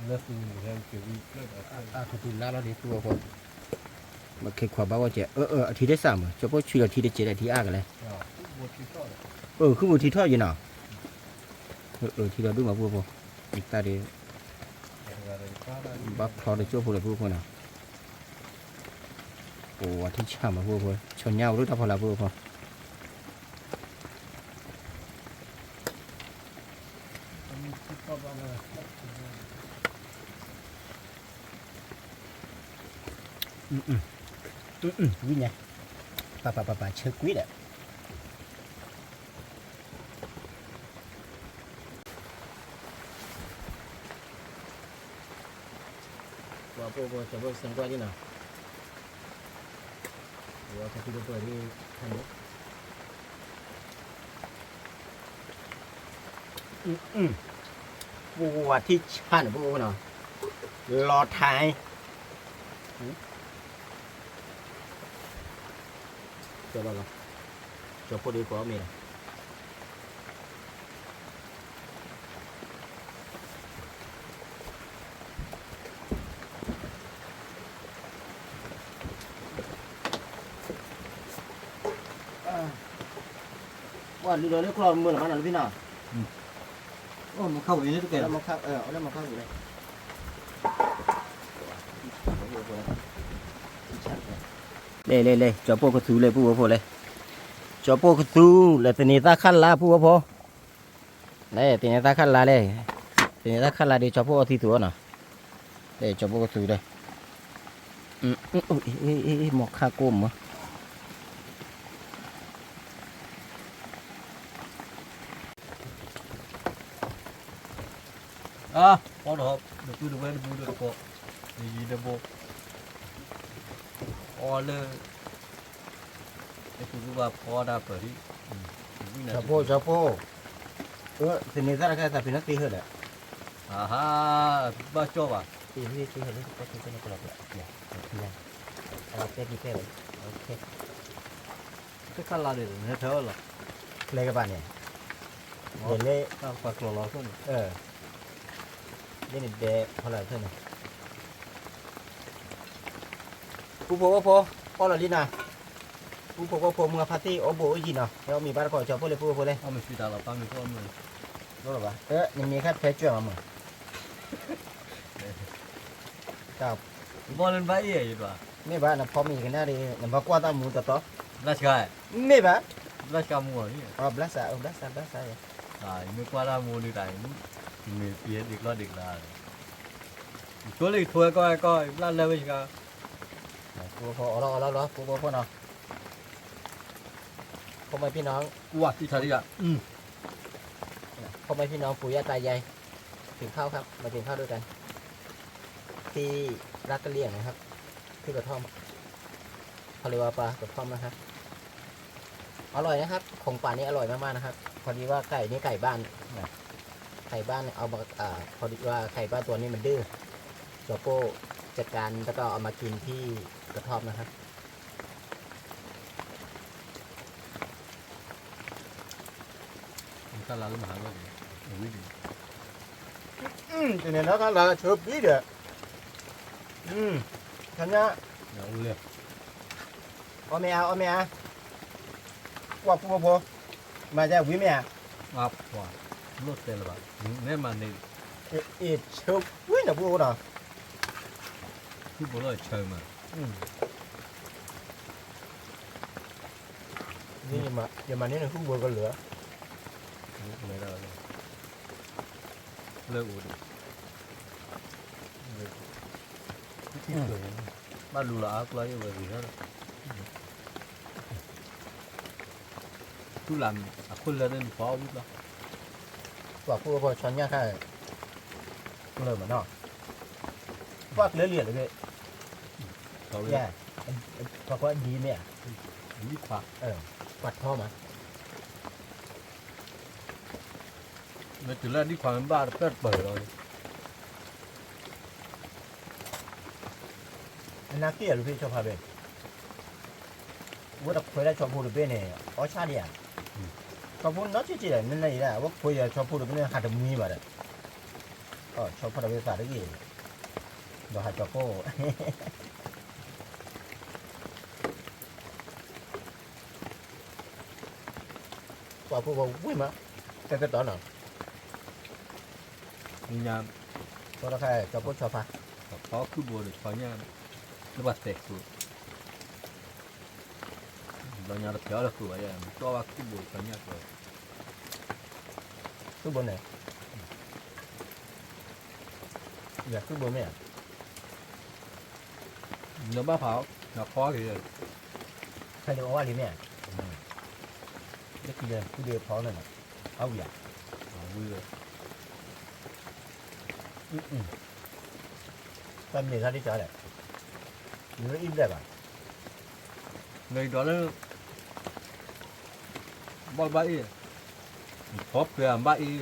လၢသူန့ၣ် အကတုၤလါလီၤဒံးပူအဃိ, မ့ၢ်ခ့ခွါဘၣ်ဝဲကဲ, အၢ အၢ အထံတစၢ်မး ကၠီၤပိၢ်ဆွံလီၤထံတစဲးဒီး ထံအါကလဲၣ်, အၢ ဃုဘိးထံထီၣ်ယဲနီၤ, အၢ အၢ ထံလီၤဒူၣ်မးပူဖိ, တၢ်ဒီး ဘၣ်ဖျီတကၠိၢ်ဖိလၢပူဖိနီၤ, ပဝဲထံဆၣ်မးပူဖိ, ဆီညါဝဲဒၣ်တၢ်ဖီလာ်ပူဖိ ဝံၤညါ, ပပပပဆၢကွံာ်ဒီး, ပှၤဖိဖိ ကၠီၤဖိစဲးကွၢ်ဒ်နီၤ, ဝဲထံဆၣ်န့ၣ် ပဝဲထံဆၣ်န့ၣ် ပဖိဖိနီၤ, လီၤထါ, ကၠီၤဖိဒ်ကိးမ့ၢ်ဒီး ပှၤဖိဖိ ကၠီၤဖိစဲးကွၢ်ဒ်နီၤ, လုဒီးလၢကျီၢ်မုၢ်လီၤမးနီၤ လၢဖံနီၤ, အိၣ်မခါဝံၤလၢတကဲလီၤ, လၢမခါဝံၤလၢ လဲၤလဲၤလဲၤ ကၠီၤပိၢ်ကသူလဲၤ ပုၢ်ဝဲၢ်ဖိလဲၤ, ကၠီၤပိၢ်ကသူလဲၤ သန့ၤသၣ်ခၣ်လါ ပုၢ်ဝဲၢ်ဖိ, လဲၤ သန့ၤသၣ်ခၣ်လါလဲၤ, သန့ၤသၣ်ခၣ်လါဒီး ကၠီၤပိၢ်အီသံသူနီၤ, လဲၤ ကၠီၤပိၢ်ကသူဒီး, မီၢ်ခါကိၢ်မး အါ ပီၢ်ဒီး တပုၢ်တဝဲၢ်တပုၢ်တကိး တယံၤတဘိ အီလၢ တကူကူဘၣ်ဖီဒၣ်ပၢၢ်ဒံး ကၠီၤဖိ ကၠီၤဖိ, သန့ၤသၣ်တခါသးဖံးနီၣ်သ့ဟၢဒီး, အဟါ ဘၣ်ကၠီၣ်ဘၣ် သ့ဟၢသ့ဟၢလၢတၢ်ခံကဲန့ၣ်ကလီၤပျၢ် အတဲက့ၤတဲဝဲ တခါလါဒ်န့ၣ် ထဲလီၤ ကျဲကဘၣ်န့ၣ် ယလဲၤ ပှၤကျီၤလီၤအခိၣ်န့ၣ် လၢန့ၣ်ဒဲးဖီလာ်အခိၣ်န့ၣ် ပုၢ်ဖိဝဲၢ်ဖိ ပီၢ်လီၤလံနၤ, ပုၢ်ဖိဝဲၢ်ဖိ မုၢ်အဖါတံၢ်အိၣ်ဘူးအိၣ်ယံၤနီၤ, ဟဲအီၣ်မ့ၤဘၣ်တကိး ကၠီၤဖိလဲၤ ပုၢ်ဖိလဲၤ အီၣ်မ့ၤဖံးတၢ်လီၤပၢ်မ့ၤဖိအီၣ်မ့ၤ လိၣ်လီၤဘၣ်, နမ့ၢ်ခါဖဲကၠီၣ်မးမး ဘီလၢနဘၣ်အံၤယဒွး, မ့ၢ်ဘၣ် နဖီမ့ၤကနၣ်ဒီး နဘၣ်ကွၢ်တၢ်မူတတီ, ဘျါစှၤ, မ့ၢ်ဘၣ်, ဘျါစှၤမူအီၤ, ဘျါစှၤ ဘျါစှၤ ဘျါစှၤ, မ့ၢ်ကွၢ်တၢ်မူဒ်တၢ်, မ့ၢ်ပှဲၤဒ်ကျီၢ်ဒ်ကျါ, ယထိလၢယထိဝဲကီၢ်ကီၢ် ယဘျါလၢဝဲယဂၤ, ဖိဖိအီၣ်လီၤအီၣ်လီၤလီၤ ဖိဖိဖိနီၤ, พ่อแม่พี่น้อง ဝါ တံၢ်ထါတံၢ်ဂၤ อืม พ่อแม่พี่น้องปู่ย่าตายาย กินข้าวครับ มากินข้าวด้วยกัน ที่รักกะเหรี่ยงนะครับ ที่กระท่อม เขาเรียกว่าปลากระท่อมนะครับ อร่อยนะครับ ของป่านี้อร่อยมากๆนะครับ พอดีว่าไก่นี่ไก่บ้านนะ ไก่บ้านเอามาอ่าพอดีว่าไก่บ้านตัวนี้มันดื้อ จอโป้จัดการแล้วก็เอามากินที่กระท่อมนะครับ ခါလါလၢမဟါလီၤန့ၣ် အဝံၤန့ၣ် တန့ၣ်နီၢ်ခါလါဆၢပံၤဒီး ခါညါ အိၣ်မ့ၢ်ဧါ အိၣ်မ့ၢ်ဧါ ကွၢ်ပူဖိဖိ မၤယၤဝံၤမ့ၢ်ဧါ အပှၤ လိၣ်တဲလၢၤဘၣ် နဲမၤန့ၣ် အ့ၣ်ဆၢဝံၤန့ၣ်ပူအိၣ်နီၤ ဖုဘိလီၤဆၢမး ယမၤန့ၢ်နဟူဘိကလၢာ် လၢအိၣ်ဒီး ဘၣ်လူၤလီၤအါကျီယဝဲၢ်ဂ့ၤထီၣ်လီၤ ထူလၢအခိၣ်လၢန့ၣ်ဖီအီၣ်ဝံၤလီၤ ပှၤဖိအဖီဆီညၣ်ခါ ကျၢၤမးနီၤ ပှၤကျၢၤလံတဘ့ၣ် ယဲ ပှၤကွၢ်ဒ်မ့ၢ်ဧါ ဒ်ခွါ ပှၤထီမး မ့ၢ်တုၤလၢဒ်ခွါမ့ၢ်ဘၣ်တပၢၢ်တပၢၢ်လီၤ အနၢ်က့ၣ်အလူၤဖဲဆီဖါဘ့ၣ် ဝဲတခွဲးဒၣ်ဆီဖိတဘ့ၣ်န့ၣ် အီၣ်ဆၣ်ဒံးဧါ ဆီဖိနီၢ်ဆံးဆံးဒီး နနၢ်အံၤဒၣ် အဝဲခွဲးယၤဆီဖိတဘ့ၣ်န့ၣ် ဟးတမှံဘၣ်ဒီး ဆီဖိတဘ့ၣ်သးတဂ့ၤ ဒီးဟးဆီဖိ ပှၤဖိပှၤဝံၣ်မး တဲကတီၤနီၤ ညါ ဆီတခါ ဆီဖိဆီဖါ ဖီခုၣ်ဘိဒီးဆီညၣ် လၢပှၤတဲဃုာ် ဘျီညါတဖျဲးအီၤလၢဃုာ်ဘၣ်ယဲ မ့ၢ်တီၢ်ဘၣ်ခုၣ်ဘိဆီညၣ်ကျိၤ ခုၣ်ဘိန့ၣ် ယခုၣ်ဘိမ့ၢ်ဧါ နဘၣ်ဖး နဖီက့ၤ ဖဲလၢအဝဲလံမ့ၢ်ဧါ လၢခံလၢခုၣ်ဘိဖီန့ၣ်နီၤ အဝံၤဧါ ဝံၤဝဲ တၢ်မ့ၢ်တၢ်ဒ်ကါလဲၣ် နအံၤဘျဲၣ်ဘၣ် နအံၤဒီးလၢ ဘၣ်ဘၣ်အံၤ ဖီပျဲၢ်ဘၣ်အံၤ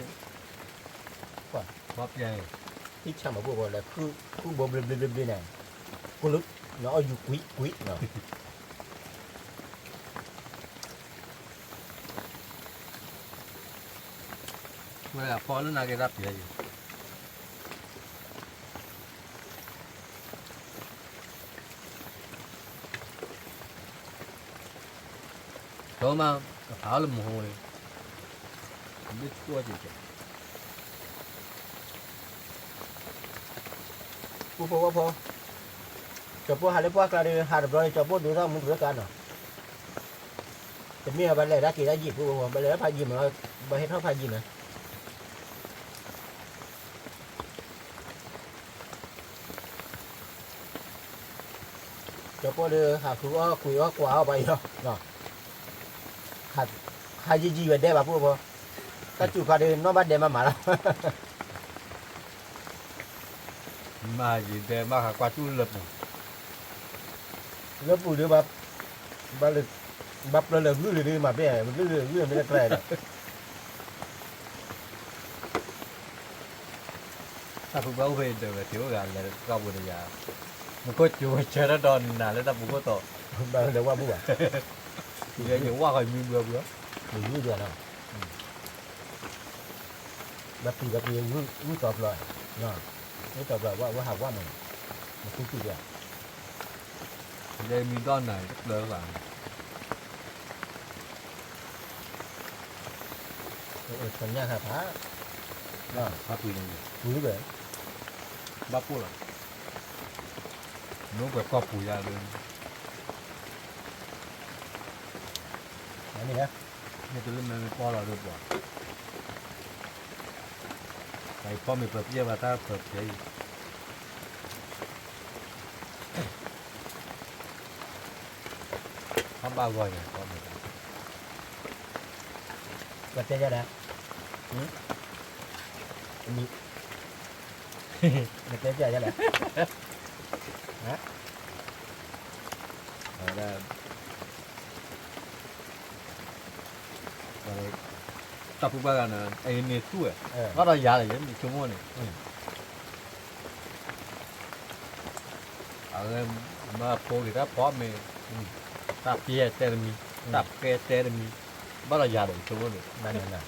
ကွၢ် ဖီပျဲၢ် ဟံၣ်ဆၣ်မၤဘူၣ်ဘိလဲၣ် ခုၣ်ဘိဘျ့ဘျ့ဘျ့ဘျ့န့ၣ် ကလုး နအီၣ်ယူၤကွံာ်ကွံာ်နီၤ ဝဲအဖီလၢနၤက့ၤတၢ်ပျဲၢ်ယံၤ ကမၤ အဖးလၢမဟိဝဲ လၢကၠိကၠိ ပူဖိဝဲဖိ, ကၠီၤပိၢ်ဟးလၢပှၢ်ကျါဒီး ဟးတဘျီဒီး ကၠီၤပိၢ်ဒုးထီၣ်မူတရၢကါနီၤ, တမ့ၢ်ဘၣ်လဲၤဒၣ်က့ၤဒၣ်ယံာ်ပူဖိဝဲ, ဘၣ်လဲၤဒၣ်ဖးယံာ်မး, ဘၣ်ဟဲထီၣ်ဖးယံာ်မး ကၠီၤပိၢ်ဒီး ဟးဃုအီၣ်ကွံာ်အီၣ်ကွၢ်အီၣ်ဘၣ်အံၤလီၤ, ဟးယံာ်ယံာ်ဝဲဒဲးဘၣ်ပူဖိ, တၢ်စူၤခါဒီး နီၢ်ဘၣ်ဒဲးမးမးလီၤ. မၤယံာ်ဒဲး ဘၣ်ဃးကွၢ်တူၢ်လၢပူၤ, လၢပူၤဒီး ဘၣ်ပျၢၤလၢာ်ဂုၢ်လၢာ်ဒီး မၤဘဲၣ် ဂုၢ်လၢာ်ဂုၢ်မ့ၢ်တကြၢးဒီး တၢ်ဖိဘၣ်အိၣ်ဖဲဒၢးဝဲ တ့အိၣ်ဂၤလဲၤကီၢ်ပူၤတယၤ, မူခိၣ်ကၠိဝဲဆၢထၢၣ်ဒီးနၤလၢတၢ်ပူၤခိၣ်သီး, ဘၣ်လဲၤဝၣ်ဘူၣ်ဘၣ်, ယဝၣ်ဃီမံဘှဲဘှဲ, မံဘှဲလီၤ, ဘၣ်ပျံၤဘၣ်ပျံၤ ဂုၢ်သီပျီ, ဂုၢ်သီပျီဝဲဟးဝၣ်မး, မူခိၣ်ကၠိ, ယမံဒီၣ်နၤတကျၢၤဘၣ် ထီၣ်ညၣ်ခါဖး, ပှံၤဝဲ, ဘၣ်ပိၢ်လီၤ, နိပှဲၤကီၢ်ပူၤယါလၢ, န့ၣ်, မ့ၢ်တလၢမဲာ်မ့ၢ်ပီလီၤဒိၣ်ပှၤ, ပှၤအံၤဖီမ့ၢ်ပၢၤပျဲၢ်ဘၣ်တၢ်ပၢၤဖျဲးအံၤ ဟီၣ်ဘၣ်ဂီၤညါ, ပှၤတဲယၤလဲၣ်, နတဲယၤလဲၣ်, တၢ်ဖိဘၣ်ဂၤန့ၣ် အအံၤန့ၣ်သူၣ်ဝဲ, ဘၣ်ဒီးယၤလၢယဲမ့ၢ်ဆိကမိၣ်န့ၣ် အဝဲမၤဖိက့ၤတၢ်ဖီမ့ၤ, တၢ်ပျဲၢ်တဲတမံၤ, တၢ်ပျဲၢ်တဲတမံၤ, ဘၣ်ဒီးယၤဒီးဆိကမိၣ်န့ၣ်,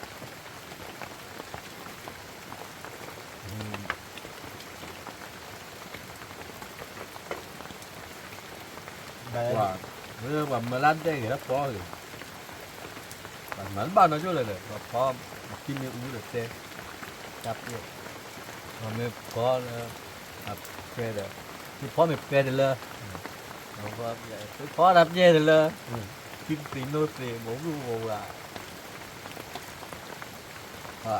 ပှၤမၤလၢဒဲက့ၤတၢ်ဖီက့ၤ, ပှၤမၤတဘၣ်နီကၠိၣ်လၢၤဒီး ပှၤဖီ, ပှၤခံမ့ၢ်အူဒီးတဲ, တၢ်ပျဲၢ်, ပှၤမ့ၢ်ဖီလၢ, အပျဲၢ်ဒီး, သုဖီမ့ၢ်ပျဲၢ်တလၢ, သုဖီတၢ်ပျဲၢ်တလၢ, ခံသ့ၣ်နီၣ်သ့ၣ် ဘိးဘုၣ်ဘိးဝၤ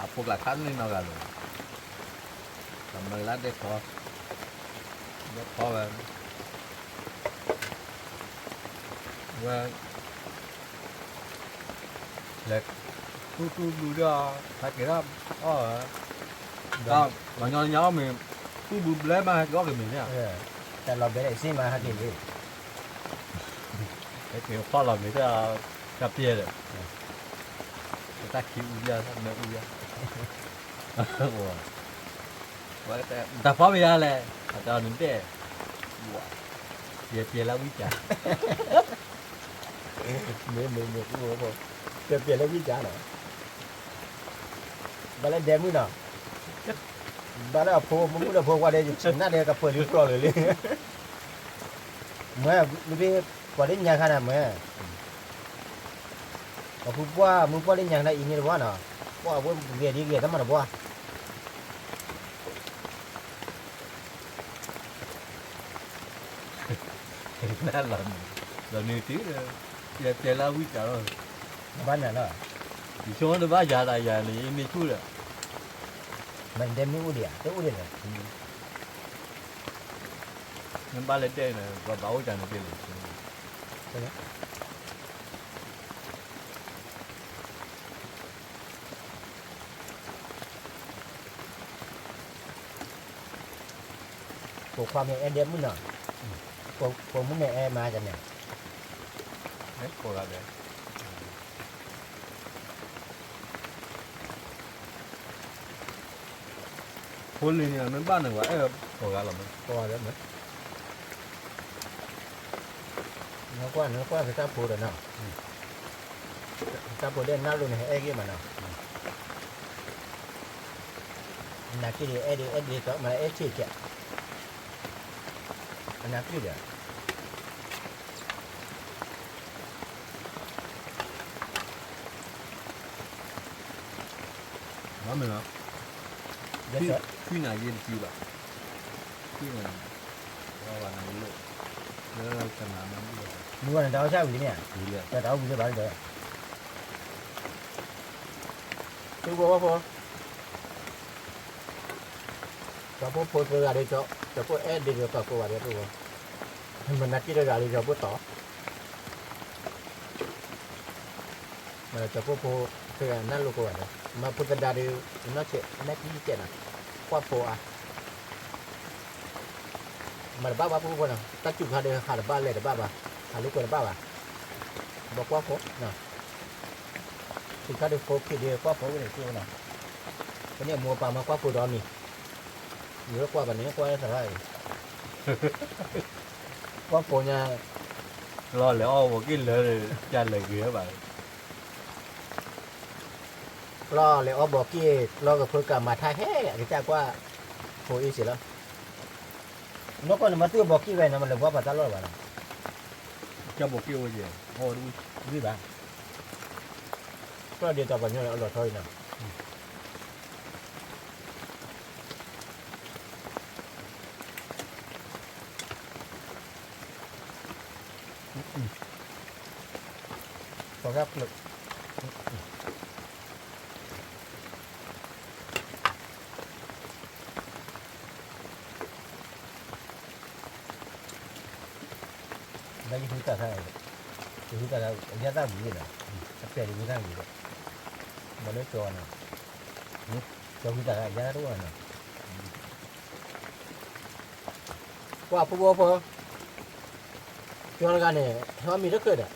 အဖိကျါခါန့ၣ်နီတဂၤလၢၤဘၣ်, ပှၤမၤလၢဒဲဖီ, ဒဲဖီဝဲ, ဝဲ, လဲၤ, တူၢ်တူၢ်ဘုဒၣ်, ဟဲက့ၤထီၣ်အီၣ်, ပှၤညီညီအီၣ်မ့ၤ, တူၢ်ဘုဘျဲမးဟဲက့ၤအီၣ်က့ၤမ့ၤန့ၣ်, တၢ်လီၤဘဲလဲၣ်စ့မးဟဲက့ၤလံ ဟဲက့ၤဖီလီၤမ့ၤတၢ်, တၢ်ပျဲၢ်ဒီး, တၢ်ခံအူယါ တၢ်မၢအူယါ, တၢ်ဖီမ့ၤယါလဲၣ်, အတၢ်နဒဲၣ်, ပျဲၢ်ပျဲၢ်လၢဝံၣ်ကၢ်, မ့ၢ်မ့ၢ်မ့ၢ်, ပျဲၢ်ပျဲၢ်လၢဝံၣ်ကၢ်လီၤ, ဘၣ်လၢဒဲမုၣ်နီၤ, ဘၣ်လၢအဖိမုၣ်ဒီးဖိခွါဒီး ယဆံးနၢ်ဒီးကပၢၤလံဖျိးလၢာ်လံ မ့ၢ်, ပှၤလၢညါခါန့ၣ်မ့ၢ်, ပှၤဖုပှၢ်မုၢ်ပှၢ်လၢညါခါန့ၣ် အံၤန့ၣ်တဘၣ်နီၤ, ပှၢ်ဝဲဂဲၤဒ်ဂဲၤတၢ်မၤတဘၣ်, နလီၤ, လီၤနုာ်တုၤဒီး, ပျဲၢ်ပျဲၢ်လၢဝံၣ်ကၢ်လီၤ, ဘၣ်နၤလီၤ, ယဆိကမိၣ်တဘၣ်ယၤတၢ်ယၤန့ၣ် ယမ့ၢ်ဆူၣ်ဒီး, မ့ၢ်ဒဲမ့ၢ်အိၣ်ဒံးဧါ, တအိၣ်ဒံးလီၤ နဘၣ်လဲၤတဲန့ၣ် ပှၤဘၣ်အိၣ်ကၢန့ၣ်က့ၤလဲၣ်, ပိာ်ခွါမ့ၢ်အဲၣ်ဒဲမုၣ်နီၤ, ပိာ်မုၣ်န့ၣ်အဲၣ်မးကန့ၣ်, ကိးဂၤဒဲး ဖိလံၤန့ၣ် မ့ၢ်ဘၣ်န့ၣ် ပှၤအဲၣ်ကိးဂၤလီၤမး, ကိးဂၤဒဲးမး, နကွၢ်နကွၢ်ကစၢ်ဖိဒီးနီၤ, ကစၢ်ဖိဒဲးနၢ်လိၤန့ၣ် ဟဲအဲၣ်ဂ့ၤမးနီၤ, နၤက့ၤဒံးအဲၣ်ဒံးအဲၣ်ဒံးကီးမး အဲၣ်ဆံးကဲး, အနၢ်က့ၤဒီး မ့ၢ်လီၤ, ထွံၣ်နၤယ့တစုဘၣ်, ထွံၣ်နၤ, ဝဲဘၣ်နၤလိၣ်, လၢကနၤမ့ၢ်ဘၣ်, မ့ၢ်ဝဲန့ၣ်တၢ်အီၣ်ဆၣ်ဝံၤလံမ့ၢ်ဧါ, တၢ်အီၣ်ဝံၤလံဘၣ်ဒီး, သုဖိဝဲဖိ ကၠီဖိဖိသၢဂၤဒီး ကၠီဖိအဲၣ်ဒိးဒီးတီၤကိးဂၤဒီးဖိ, မနၤက့တဂၤဒီးကၠီဖိတီၤ, မ့ၢ်ကၠီဖိဖိသၢဂၤနၢ်လိာ်ကိးဂၤဒီး, မ့ၢ်ဖိသဒါဒီး, နီၢ်ဆဲးနၢ်ကံကဲးနၤ, ကွၢ်ဖိအါ မၤတဘၣ်ဘၣ်ဖိဖိနီၤ, တၢ်စူၤခါဒီးဟးတဘၣ်လဲၤတဘၣ်ဘၣ်, ဟးလိာ်ကွဲတဘၣ်ဘၣ်, ဘၣ်ကွၢ်ဖိ, စူၤခါဒီးဖိခံဒီးကွၢ်ဖိဝဲန့ၣ်သ့ဝဲနီၤ, ဖဲန့ၣ်အမိၢ်အပၢ်မၤကွၢ်ဖိဒီးန့ၣ်, ယကွၢ်ဘၣ်န့ၣ်ကွၢ်သရၣ်အံၤ, ကွၢ်ဖိညါ, လီၤလဲၤအီၣ်ဘီးက့ၣ်လၢာ်, ယလဲၤဂ့ၤဘၣ် လီၤလဲၤအီၣ်ဘီးက့ၣ် လီၢ်ကဖိကမၤထါဟဲ အကစၢ်ကွၢ်ဖိအ့ၣ်စ့ၢ်လီၤ, နီၢ်ကီၢ်န့ၣ်မၤသူၣ်အဘီးက့ၣ်ဝဲနီၤ မၤလဲၤဘှါပှၤတၢ်လီၢ်ဘၣ်နီၤ, ကၢ်ဘီးက့ၣ်ဝဲယဲၢ်, အီၣ်ဝဲတဝံၣ်, ဝံၣ်ဘၣ်, ကီၢ်ဒ်တၢ်ပှၤညီလီၤထီအံၤနီၤ ပှၤဂၤဖျၢၣ်, ဘၣ်ယဟုတၢ်ခါ, ယဟုတၢ်ခါ အယါသၣ်ဝံၤလီၤ, အပဲာ်တဝံၤတၢ်ဝံၤဒီး, ဘၣ်လၢကၠီနီၤ, ကၠီဟုတၢ်ခါအယါသၣ်တအိၣ်နီၤ ကွၢ်ဖိဖိဖိ, ကၠီတဂၤန့ၣ် ဟဲအီၣ်မ့ၤတချုးဒီး,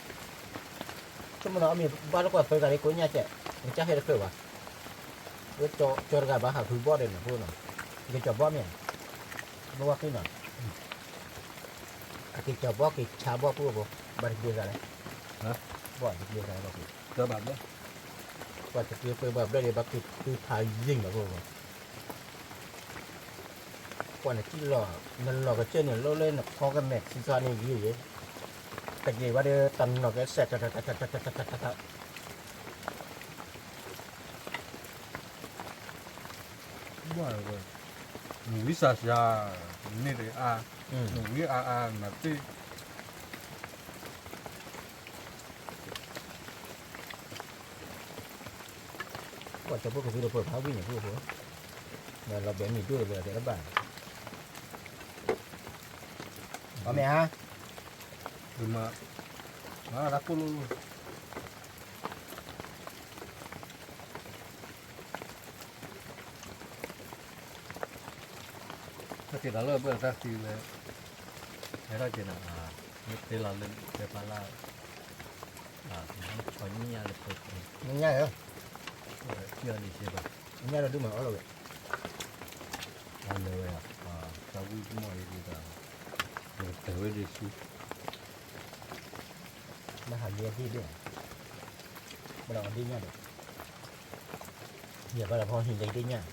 ဆိကမိၣ်ဒီးအီၣ်မ့ၤဘၣ်တကွၢ်သၢဂၤလၢကိးညါကဲး, ကစၢ်ဟဲတချုးဘၣ်, ကၠီတဂၤဘၣ်ဟးဃုဘီၣ်ဒီးန့ၣ်ဖိနီၤ, က့ၤကၠီဘီၣ်မ့ၢ်, ဘီၣ်ဝါဃံနီၤ, အက့ၤကၠီဘီၣ်က့ၤဆါဘီၣ်ဖိဖိ, ဘၣ်တက့ၤသးလဲၣ်, ဘီၣ်တက့ၤသးလဲၣ်ဘၣ်က့ၤ, ဘၣ်တက့ၤပှဲၤဘၣ်ဘျဲၣ်ဒီး ဘၣ်က့ၤသုဖးယံာ်မးဖိဖိ ကွၢ်နကံၣ်လီၤ, နလီၤကစၢၢ်န့ၣ် လိၣ်လၢနခီကမဲာ်ထံသီန့ၣ်ဂ့ၤဂ့ၤ, တက့ၤဘၣ်ဒီးတနီၤကဲစဲး, နဝံစၢ်စၢ်, နန့ၢ်တအါ, နဝံအါအါ နသ့ၣ် ကွၢ်ကၠီဖိကသုတပၢၢ်ဖးဝံၣ်န့ၣ်ဖိဖိ, လီၤဘဲမ့ၢ်ဒိၣ်လၢတဲတဘၣ်, အီၣ်မ့ၢ်ဧါ, မၤတၢ်ကိၢ်လိၣ်လိၣ် တၢ်က့ၤတၢ်လၢဘၣ်တၢ်သံဝဲ, ဟဲထီၣ်က့ၤနၤ, မ့ၢ်တဲလီၤလၢတဲပာ်လၢ်, ဆီညၣ်လၢပှဲၤ, ညၣ်ဧၢ, ကၠီလံစ့ဘၣ်, ညၣ်လၢဒုးမၤအီၣ်လီၤဝဲ, အီၣ်လၢဝဲ, တၢ်ဝံၣ်မီၢ်အံၤဒ်သိး, တၢ်ဝဲဒ်ဆူ ဘၣ်ဟးလံအဒ့ၣ်ဒ့ၣ်, ဘၣ်လီၤအဒ့ၣ်ညၣ်ဒီး, ယဘၣ်လီၤဖီဟံၣ်လၢဒ့ၣ်ညၣ်,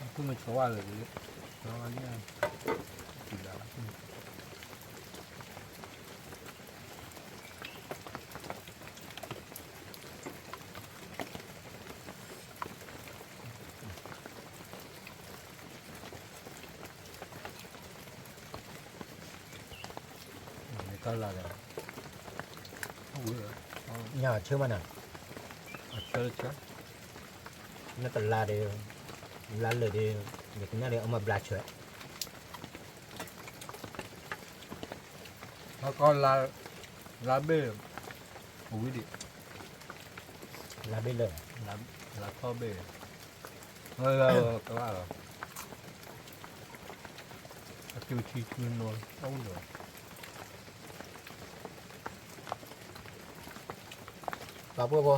အခိၣ်မ့ၢ်ဆီဝါလၢာ်, ဆီဝါညၣ်, ကလၤဒီး, ညၣ်ဆၢမးနၤ, အဆၢတဆၢ, နကလၤဒီး, လါလၢာ်ဒီး, ယကနၣ်ဒီးအမၤဘျါဆၢ, ဟီကီလါ, လါဘ့ၣ်, အဝံၤဒံး, လါဘ့ၣ်လၢ, လါထီၣ်ဘ့ၣ်, ကလါလီၤ, အက့ၤထံဆူနီၤ, အအိၣ်လီၤ ပှၤဖိဖိ,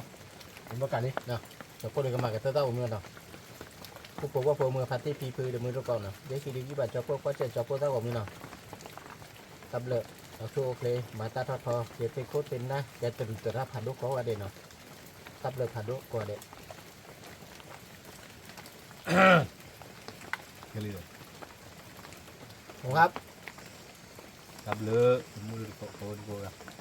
မ့ၢ်ကးလံ, ကၠီဖိဒီးကမၤကတၢၢ်တၢ်ဂီၤမူနီၤ, ဖိဖိဝဲဖိမုၢ်ဖါတံၢ်ဖံဖုဒီးမုၢ်တကိးနီၤ, ယဲၢ်ဆံဒုးယံၢ်ဘၣ်ကၠီဖိကွၢ်စဲးကၠီဖိတၢ်ဂီၤမူနီၤ, တၢ်ဘျၢ, အဆိအိၣ်ချ့, မၤတၢ်ထီၣ်ထီ, ကဲသ့ၣ်ခိၣ်သ့ၣ်နၢ်, ကဲတရူးတရၣ်ဖးဒိၣ်ကိးဂၤဒဲးနီၤ, တၢ်ဘျၢဖးဒိၣ်ကိးဂၤဒဲး ကလံၤဒီး, တၢ်ဘျၢ, တမူတကိးကိးတကိးဂၤ,